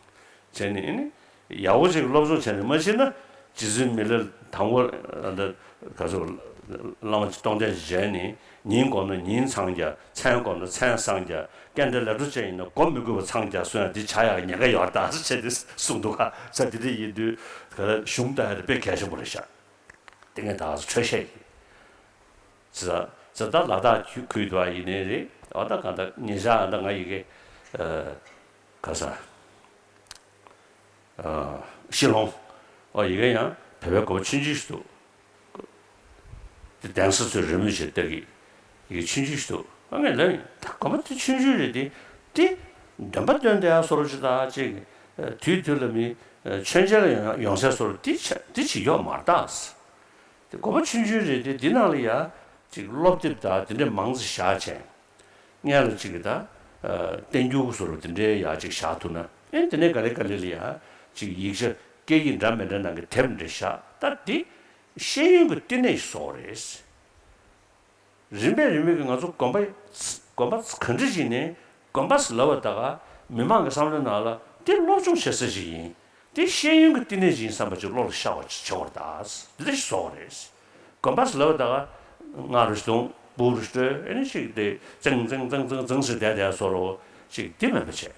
བྱས་ནས་ཨེ་ནི། ཡག་པོ་ཅིག་སློབ་སྦྱོང་བྱས་ནས་མ་ཕྱིན་ན་རྗེ་བཙུན་མི་ལ་དང་པོ་ཨ་ད་ག་ཚོད་བླ་མ་ཅིག་སྟོང་རྟེན་ཅིག་མཇལ་ནས་ཉིན་གོམས་ན་ཉིན་འཚང་རྒྱ། མཚན་གོམས་ན་མཚན་སངས་རྒྱ། སྐྱེ་འདས་ལས་འཕྲོ་ཅན་ཡིན་ན་སྒོམ་མི་དགོས་པ་འཚང་རྒྱ་གསུང་ཡ་འདི་བྱ་ཡག་ཉེན་ཁ་ཡོད་རེད་ད་ཟེར་བྱས་ཏེ་གསུངས་འདུག་ག་ས་དེ་འདྲ་ཡིན་དུས་ག་ད་གཞུང་ལྟ་ཡ་དེ་དཔེ་གལ་ཆེན་པོ་རེད་ཤག་དེ་ངས་ད་ག་ཚོད་འཕྲོས་བཤད་ཡིན། ཙི་ཙི་ད་ལ་དྭགས་ཁུལ་དུ་ཡིན་ནའི་རེད། འོ་ད་གང་ལྟར་ཉེ་ཆར་ཨ་ད་ང་ཡི་གེ་ག་ས་ཤི་ལོང་། འོ་ཡི་གེ་ཡང་བོད་པའི་གོ་བ་ཆུང་ཆུང་ཞིག་འདུག་དེ་གདན་ས་ཚོས་རེ་མོས་བྱས་ལྟ་གི་ཡི་གེ་ཆུང་ཆུང་ཞིག་འདུག་ཨ་ངས་ལབ་ཡིན། ད་གོ་བ་དེ་ཆུང་ཆུང་རེད་དེ། དེ་འདོན་པ་འདོན་བསྡད་ཡ་བཟོ་འདྲ་ཅིག་དང་ཅིག་དུས་དུས་ལ་མི་མཆོད་མཇལ་ལ་ཡོང་ཡོང་ས་བཟོ་འདྲ་དེ་ཆ་དེ་ཅིག་ཡོད་མ་རེད་ད། དེ་གོ་བ་ཆུང་ཆུང་རེད་དེ། འདི་ནང་ལ་ཡ་ཅིག་སློབ་དེབ་དང་དེ་འདྲས་མང་ཙམ་བཞག་བྱས། སྔོན་ལ་ཅིག་གི་ད་བསྟན་འགྱུར་བཟོ་འདྲ་དེ་འདྲས་ཡ་ཅིག་བཞག་ཐུབ་ན། ཨེ་དེ་ནས་ག་ལེ་ག་ལེ་ལ་ཡ་ཅིག་ཡིག་ཆ་སྐད་ཡིག་འདྲ་མི་འདྲ་ནང་གི་དེབ་འདྲ་བཞག་ད་འདི་ཤེས་ཡོན་གྱི་བསྟི་གནས་བཟོ་རེད། རིམ་པས་རིམ་པས་ཀྱི་ང་ཚོ་དགོན་པ་དགོན་པ་ག་འདྲ་ཞིག་ནས་དགོན་པ་ཟེར་ལབ་པ་ད་ག་མི་མང་གི་བསམ་བློའི་ནང་ལ་འདི་སློབ་སྦྱོང་བྱེད་ས་ཞིག་ཡིན། དེ་ཤེས་ཡོན་གྱི་བསྟི་གནས་ཅིག་ཡིན་བསམ་པ་ཅིག་བློ་ལ་ཤར་བ་ཅིག་བྱེད་དགོས་རེད་ད། འདི་འདྲ་ཞིག་བཟོ་དགོས་རེད། དགོན་པ་ཟེར་ལབ་པ་ད་ག་སྔགས་རེ་ཞིག་འདོན། འབུལ་རེ་ཞིག་སྤྲད། ཨེ་ནི་ཅིག་དེ་ཙང་ཙང་ཙང་ཙང་ཙང་ཟེར་བསྡད་བསྡད་བཟོ་འདྲ་ཅིག་དེ་མེད་པ་བྱས།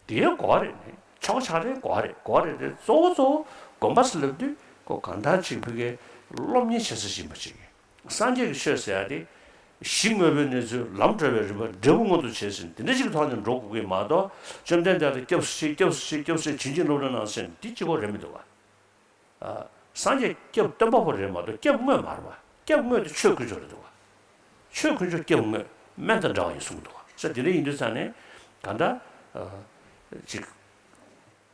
དེ་དགོས་རེད་ནི། ཆོག་ཆག་རེད། དགོས་རེད། དགོས་རེད་དེ་གཙོ་བོ་གཙོ་བོ་དགོན་པ་ཟེར་ལབ་དུས་ཁོ་གང་ལྟར་ཅིག་ཕ་གིའི་སློབ་གཉེར་བྱེད་ས་ཞིག་ཡིན་པ་ཅིག་སངས་རྒྱས་ཀྱི་ཆོས་ཟེར་ཡ་དེ། གཞི་དངོས་པོའི་གནས་ཚུལ། ལམ་བགྲོད་པའི་རིམ་པ། འབྲས་བུ་མངོན་དུ་བྱེད་ཟེར་འདི་འདྲ་ཞིག་གི་ཐོག་ནས་འགྲོ་དགོས་ཀྱི་མ་གཏོགས། བཅོམ་ལྡན་འདས་ལ་སྐྱབས་སུ་མཆི། སྐྱབས་སུ་མཆི། སྐྱབས་སུ་མཆི། བྱིན་གྱིས་རློབས་རེ་གནང་ཟེར་འདི་གཅིག་པོ་རེད་མི་འདུག་ག་ཨ། སངས་རྒྱས་སྐྱབས་སྟོན་པ་པོ་རེད་མ་གཏོགས་སྐྱབས་དངོས་མ་རེད་པ། སྐྱབས་དངོས་དེ་ཆོས་དཀོན་མཆོག་རེད་འདུག་ག་ཆོས་དཀོན་མཆོག་སྐྱབས་དངོས་སྨན་དང་འདྲ་བ་ཡིན་གསུངས་འདུག་ག་ས་འདི་འདྲ་ཡིན་དུས་ཙང་ནས་ག་འདྲ་ཨ། ཅིག་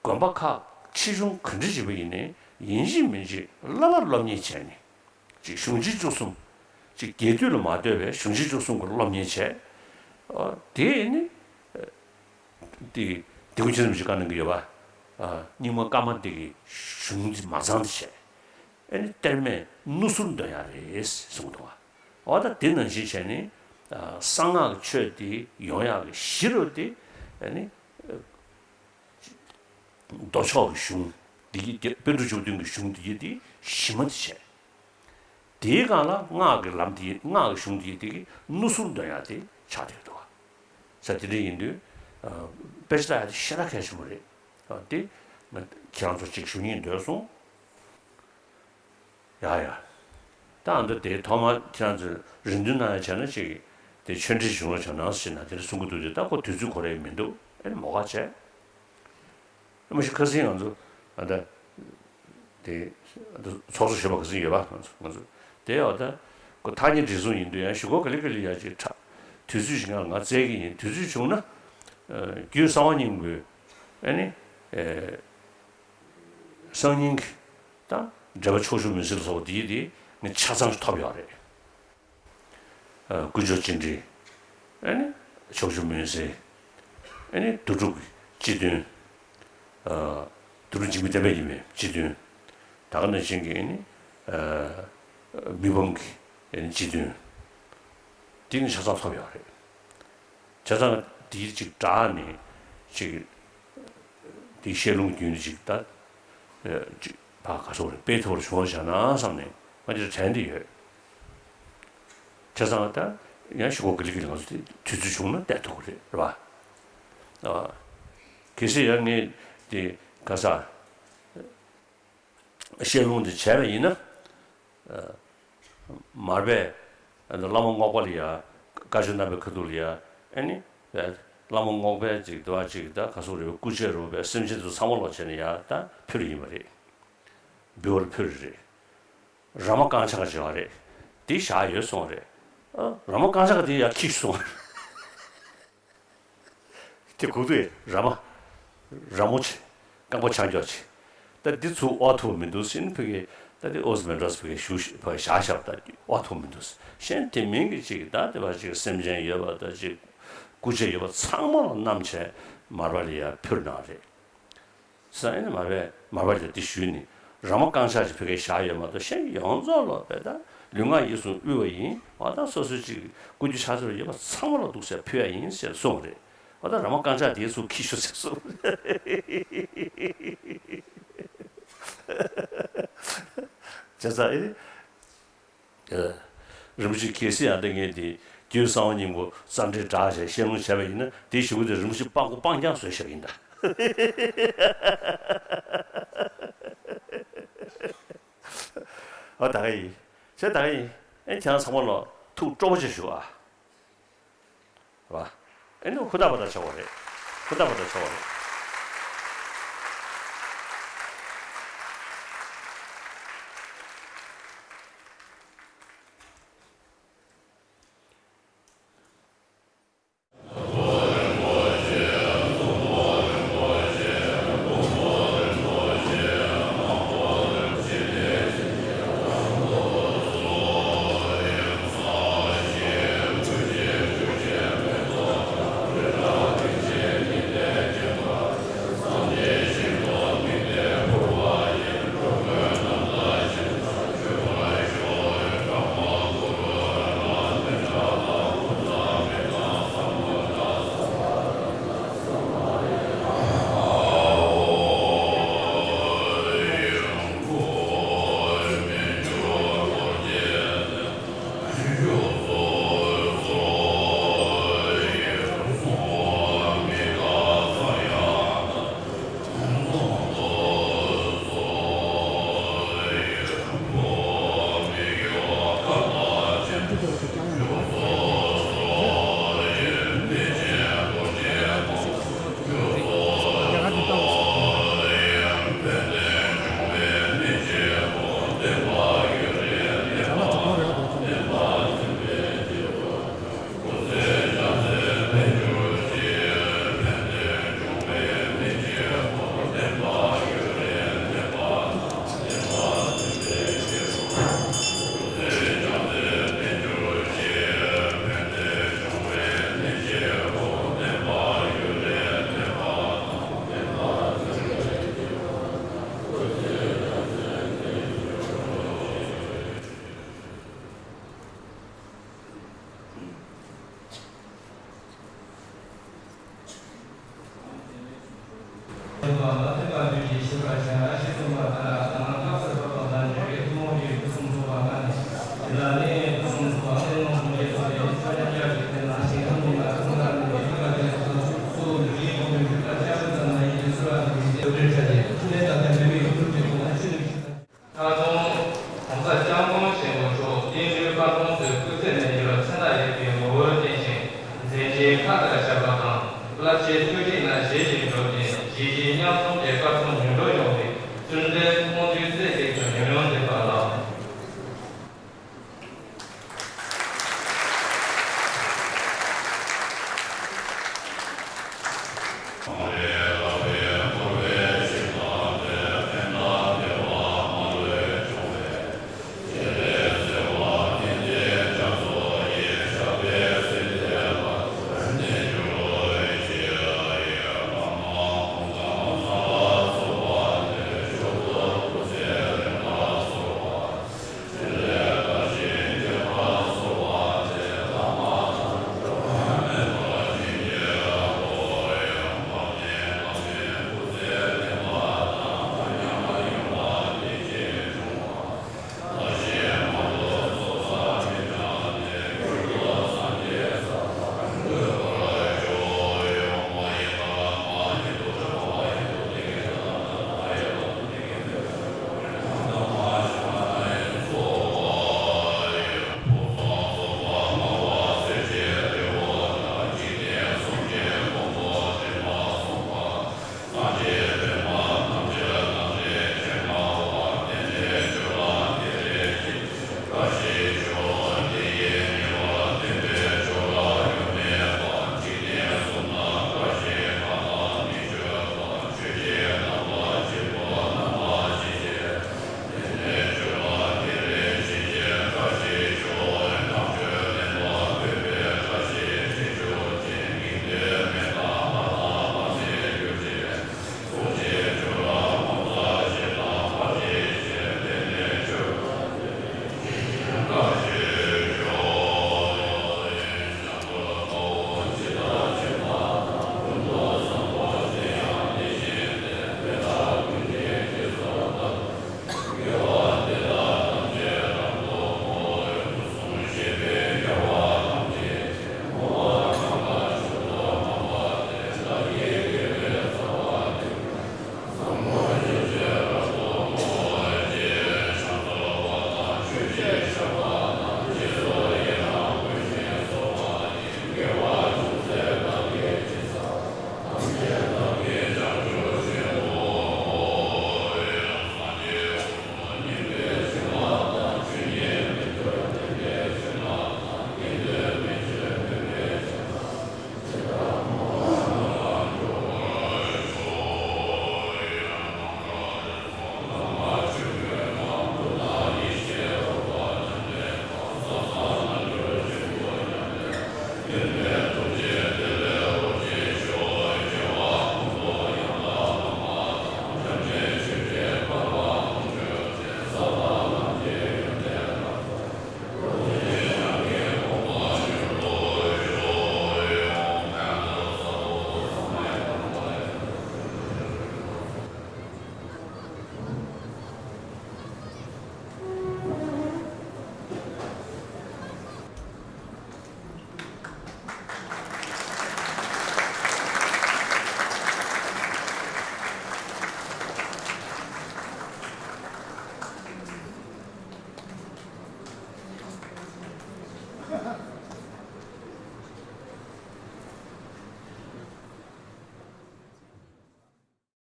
དགོན་པ་ཁག་ཆེ་ཆུང་ག་འདྲ་ཞིག་ཡིན་ནའི་ཡིན་གཅིག་མིན་གཅིག་བསླབ་པ་སློབ་གཉེར་བྱས་ནས་ཅིག་གཞུང་ཆེན་བཅུ་གསུམ། ཅིག་རྒྱས་བསྡུས་ལ་མ་ལྟོས་པའི་གཞུང་ཆེན་བཅུ་གསུམ་གྱི་སློབ་གཉེར་བྱས། ཨ། དེ་ནི་དེ་དེ་ཀུན་མཁྱེན་རིན་པོ་ཆེས་བཀའ་གནང་གི་ཡོད་པ། ཨ། རྙིང་མ་ཀརྨ་འདི་གི་གཞུང་འདི་མ་ཚང་འདི་བྱས། ཨ་ནི་གཏེར་མའི་སྣུ་ཟུར་འདོན་ཡག་རེད་གསུངས་འདུག་ག་འོ་ད་དེ་ནང་བཞིན་བྱས་ནས། ཨ། གསང་སྔགས་ཀྱི་ཆོས་འདི་ཡོང་ཡག་གི་གཞི་རུ་དེ། ཨ་ནི་མདོ་ཕྱོགས་ཀྱི་གཞུང་འདི་གི་དེ། པཎ་གྲུབ་བཅུ་བདུན་གྱི་གཞུང་འདི་གི་དེ་གཞི་མ་དེ་བྱས། དེའི་སྒང་ལ་སྔགས་ཀྱི་ལམ་དེ། སྔགས་ཀྱི་གཞུང་དེ་དེ་གི་སྣུ་ཟུར་འདོན་ཡག་དེ་ཆགས་བསྡད་འདུག་ག་ས་དེ་འདྲ་ཡིན་དུས། ཨ། དཔེ་ཆ་ལྟ་ཡག་དེ་ཞེ་དྲག་གལ་ཆེན་པོ་རེད། ཨ། དེ་ང་ཁྱེད་རང་ཚོར་ཅིག་ཞུ་སྙིང་འདོད་སོང་། ཡ་ཡ། ད་ཨ་འདྲ་དེ་ཐོག་མར་ཁྱེད་རང་ཚོས་རེ་འདུན་གནང་ཡ་བྱས་ན་ཅིག་དེ་ཆོས་འབྲེལ་བྱུང་བ་བྱུང་ན་ཟེར་ན་དེ་འདྲ་གསུང་གི་འདུག་དེ་ད་ཁོ་དུས་ཚོད་ཁོ་རའི་མི་འདུག་ཨེ་ནི་མོ་ཁ་བྱས། མ་གཞི་ཁ་སང་ང་ཚོ་ཨ་ད་དེ་ཚོགས་གཙོ་གཞོན་པ་ཁ་སང་ཡོད་པ། ང་ཚོ་ང་ཚོ་དེ་ཡོད་ད་ཁོ་ཐག་ཉེ་འབྲེལ་ཟུང་ཡིན་དུས་ཡང་གཞུག་གུ་ག་ལེ་ག་ལེ་ཡ་ཅིག་ཁྲ་དུས་ཚོད་ཅིག་ང་ང་བཙལ་གི་ཡིན། དུས་ཚོད་བྱུང་ན་ཨ་རྒྱུད་གསང་བ་སྙིང་པོའི་ཨེ་ནི་ཨེ། གསང་སྙིང་གི་དང་འགྲེལ་པ་ཕྱོགས་བཅུ་མུན་སེལ་སོགས་འདིའི་དེ་ངས་ཆ་ཚང་ཞིག་ཐོབ་ཡོད་རེད། ཨ། དཀོན་མཆོག་སྤྱི་འགྲེ། ཨ་ནི་ཕྱོགས་བཅུ་མུན་སེལ། ཨ་ནི་བསྡུ་སྒྲུབ་ཀྱི་སྤྱི་དོན། ཨ། བསྡུ་སྒྲུབ་འཇིགས་མེད་བསྟན་པ་ཡིན་པའི་སྤྱི་དོན། ད་ག་ནང་བཞིན་གྱི་ཨ་ནི་ཨ་མི་ཕམ་གྱི་ཨ་ནི་སྤྱི་དོན། འདི་ངས་ཆ་ཚང་ཐོབ་ཡོད་རེད། བྱས་ཙང་འདི་ཅིག་དྲངས་ནས་ཅིག་འདི་བཤད་ལུང་བརྒྱུད་ནས་ཅིག་ད་ཅིག་ཕར་ག་སོགས་རེད་སྤེལ་ཐུབ་པར་བྱུང་བ་བྱས་ན་བསམ་ནས་ང་འདིར་དྲན་བསྡད་ཡོད། བྱས་ཙང་ད་ཡང་གཞུག་གུ་ག་ལེ་ག་ལེ་ང་ཚོ་དེ་དུས་ཚོད་བྱུང་ན་བལྟ་ཐུབ་ཀྱི་རེད། རེད་པ། ཨ། གལ་སྲིད་ཡང་ངས་དེ་ག་ས། བཤད་ལུང་འདི་བྱས་པ་ཡིན་ན། ཨ། མར་པས་ཨ་ནི་བླ་མ་རྔོག་པ་ལ་ཡ། བཀའ་བརྒྱུད་རྣམ་པའི་ཁ་ཐུག་ལ་ཡ། ཨ་ནི་བླ་མ་རྔོག་པས་ཅིག་དེ་བ་ཅིག་ད་ག་སོགས་རེད་པས་སྐུ་ཆས་རུ་བས་སེམས་ཅན་དུ་ཚང་མ་ལོག་བྱས་ནས་ཡ་ད་ཕུལ་ཡིན་པ་རེད། འབུལ་བར་ཕུལ་རེད། ར་མ་རྐང་ཆག་བྱས་པ་རེད། དེ་བཞག་ཡོད་གསུངས་རེད། ཨ། ར་མ་རྐང་ཆག་དེ་ཡ་ཁྱི་གསུངས་རེད། དེ་གུག་ཏུ་ར་མ། ར་མོ་ཆེ། རྐང་པ་ཆག་འཇོག་ཆེ། ད་འདི་ཚུར་དབོར་ཐུབ་མི་འདུག་ཟེར་ནས་ཕ་གི་ད་འདི་ཨོ་ཟི་མེ་འདྲ་སུ་ཕ་གི་ཞུ་ཕ་གི་བཞག་བཞག་ད་དབོར་ཐུབ་མི་འདུག་གཞན་དེ་མིན་གྱི་ཅིག་ད་དེ་བ་ཅིག་སེམས་ཅན་ཡོད་པ་ད་ཅིག་སྐུ་ཆས་ཡོད་པ་ཚང་མ་ལ་བསྣམས་བྱས་མར་པ་ལ་ཡ་ཕུལ་གནང་རེད། ས་ཨེ་ནི་མར་པས་མར་པ་ལ་འདི་ཞུས་ནས་ར་མ་རྐང་ཆག་ཅིག་ཕ་གིར་བཞག་ཡོད་མ་གཏོགས་གཞན་ཡོངས་རྫོགས་ལ་བས་ད་ལུས་ངག་ཡིད་གསུམ་དབུལ་བ་ཡིན། འོ་ད་སོ་སོའི་ཅིག་སྐུ་རྒྱུ་ཕྱག་འཚལ་ཡོད་པ་ཚང་མ་ལ་འདུག་ཟེར་ཕུལ་ཡ་ཡིན་ཟེར་གསུངས་རེད། འོ་ད་ར་མ་རྐང་ཆག་དེའི་ཚུར་ཁྱི་ཤོ་ཟེར་གསུངས་རེད། བྱས་ཙང་ཨེ། རིན་པོ་ཆེ་གལ་སྲིད་ཡང་ད་ངས་དེ་རྒྱུད་གསང་བ་སྙིང་པོ་རྩ་འགྲེལ་སྒྲ་ཞེས་བཤད་ལུང་བྱས་པ་ཡིན་ན་དེའི་གཞུག་གུ་དེ་རིན་པོ་ཆེ་སྤང་གོ་སྤང་རྐྱང་བཟོས་བཞག་ཡིན་ད། ཨ་ད་ག་ཡིན། བྱས་ད་ག་ཡིན། ཨེ་ཁྱེད་རང་ཚང་མ་ལ་ཐུགས་སྤྲོ་པོ་ཆེ་ཞུ་ཨ། རེད་བ། ཨེ་ནི་ཧུར་ཐག་པ་ད་ཆགས་པ་རེད། ཧུར་ཐག་པ་ད་ཆགས་པ་རེད། ཁ་སང་༸གོང་ས་༸སྐྱབས་མགོན་ཆེན་པོ་མཆོག་བསྟན་འགྲོའི་བཀའ་དྲུང་དུ་སྐུ་ཚེ་ནས་ཡོད་ཚེ་ན་ཡོད་པའི་ངོ་བོར་བསྟན་ཞིང་། མཛད་འཕྲིན་མཁའ་ལྟར་ཁྱབ་པ་དང་། རླབས་ཆེན་ཐུགས་རྗེ་རྣམས་ཞལ་གྱིས་བསྒྲུབས་ཏེ་གཞིས་བྱེས་མཉམ་འཛོམས་ཀྱི་བཀའ་དྲུང་མྱུར་འགྲོ།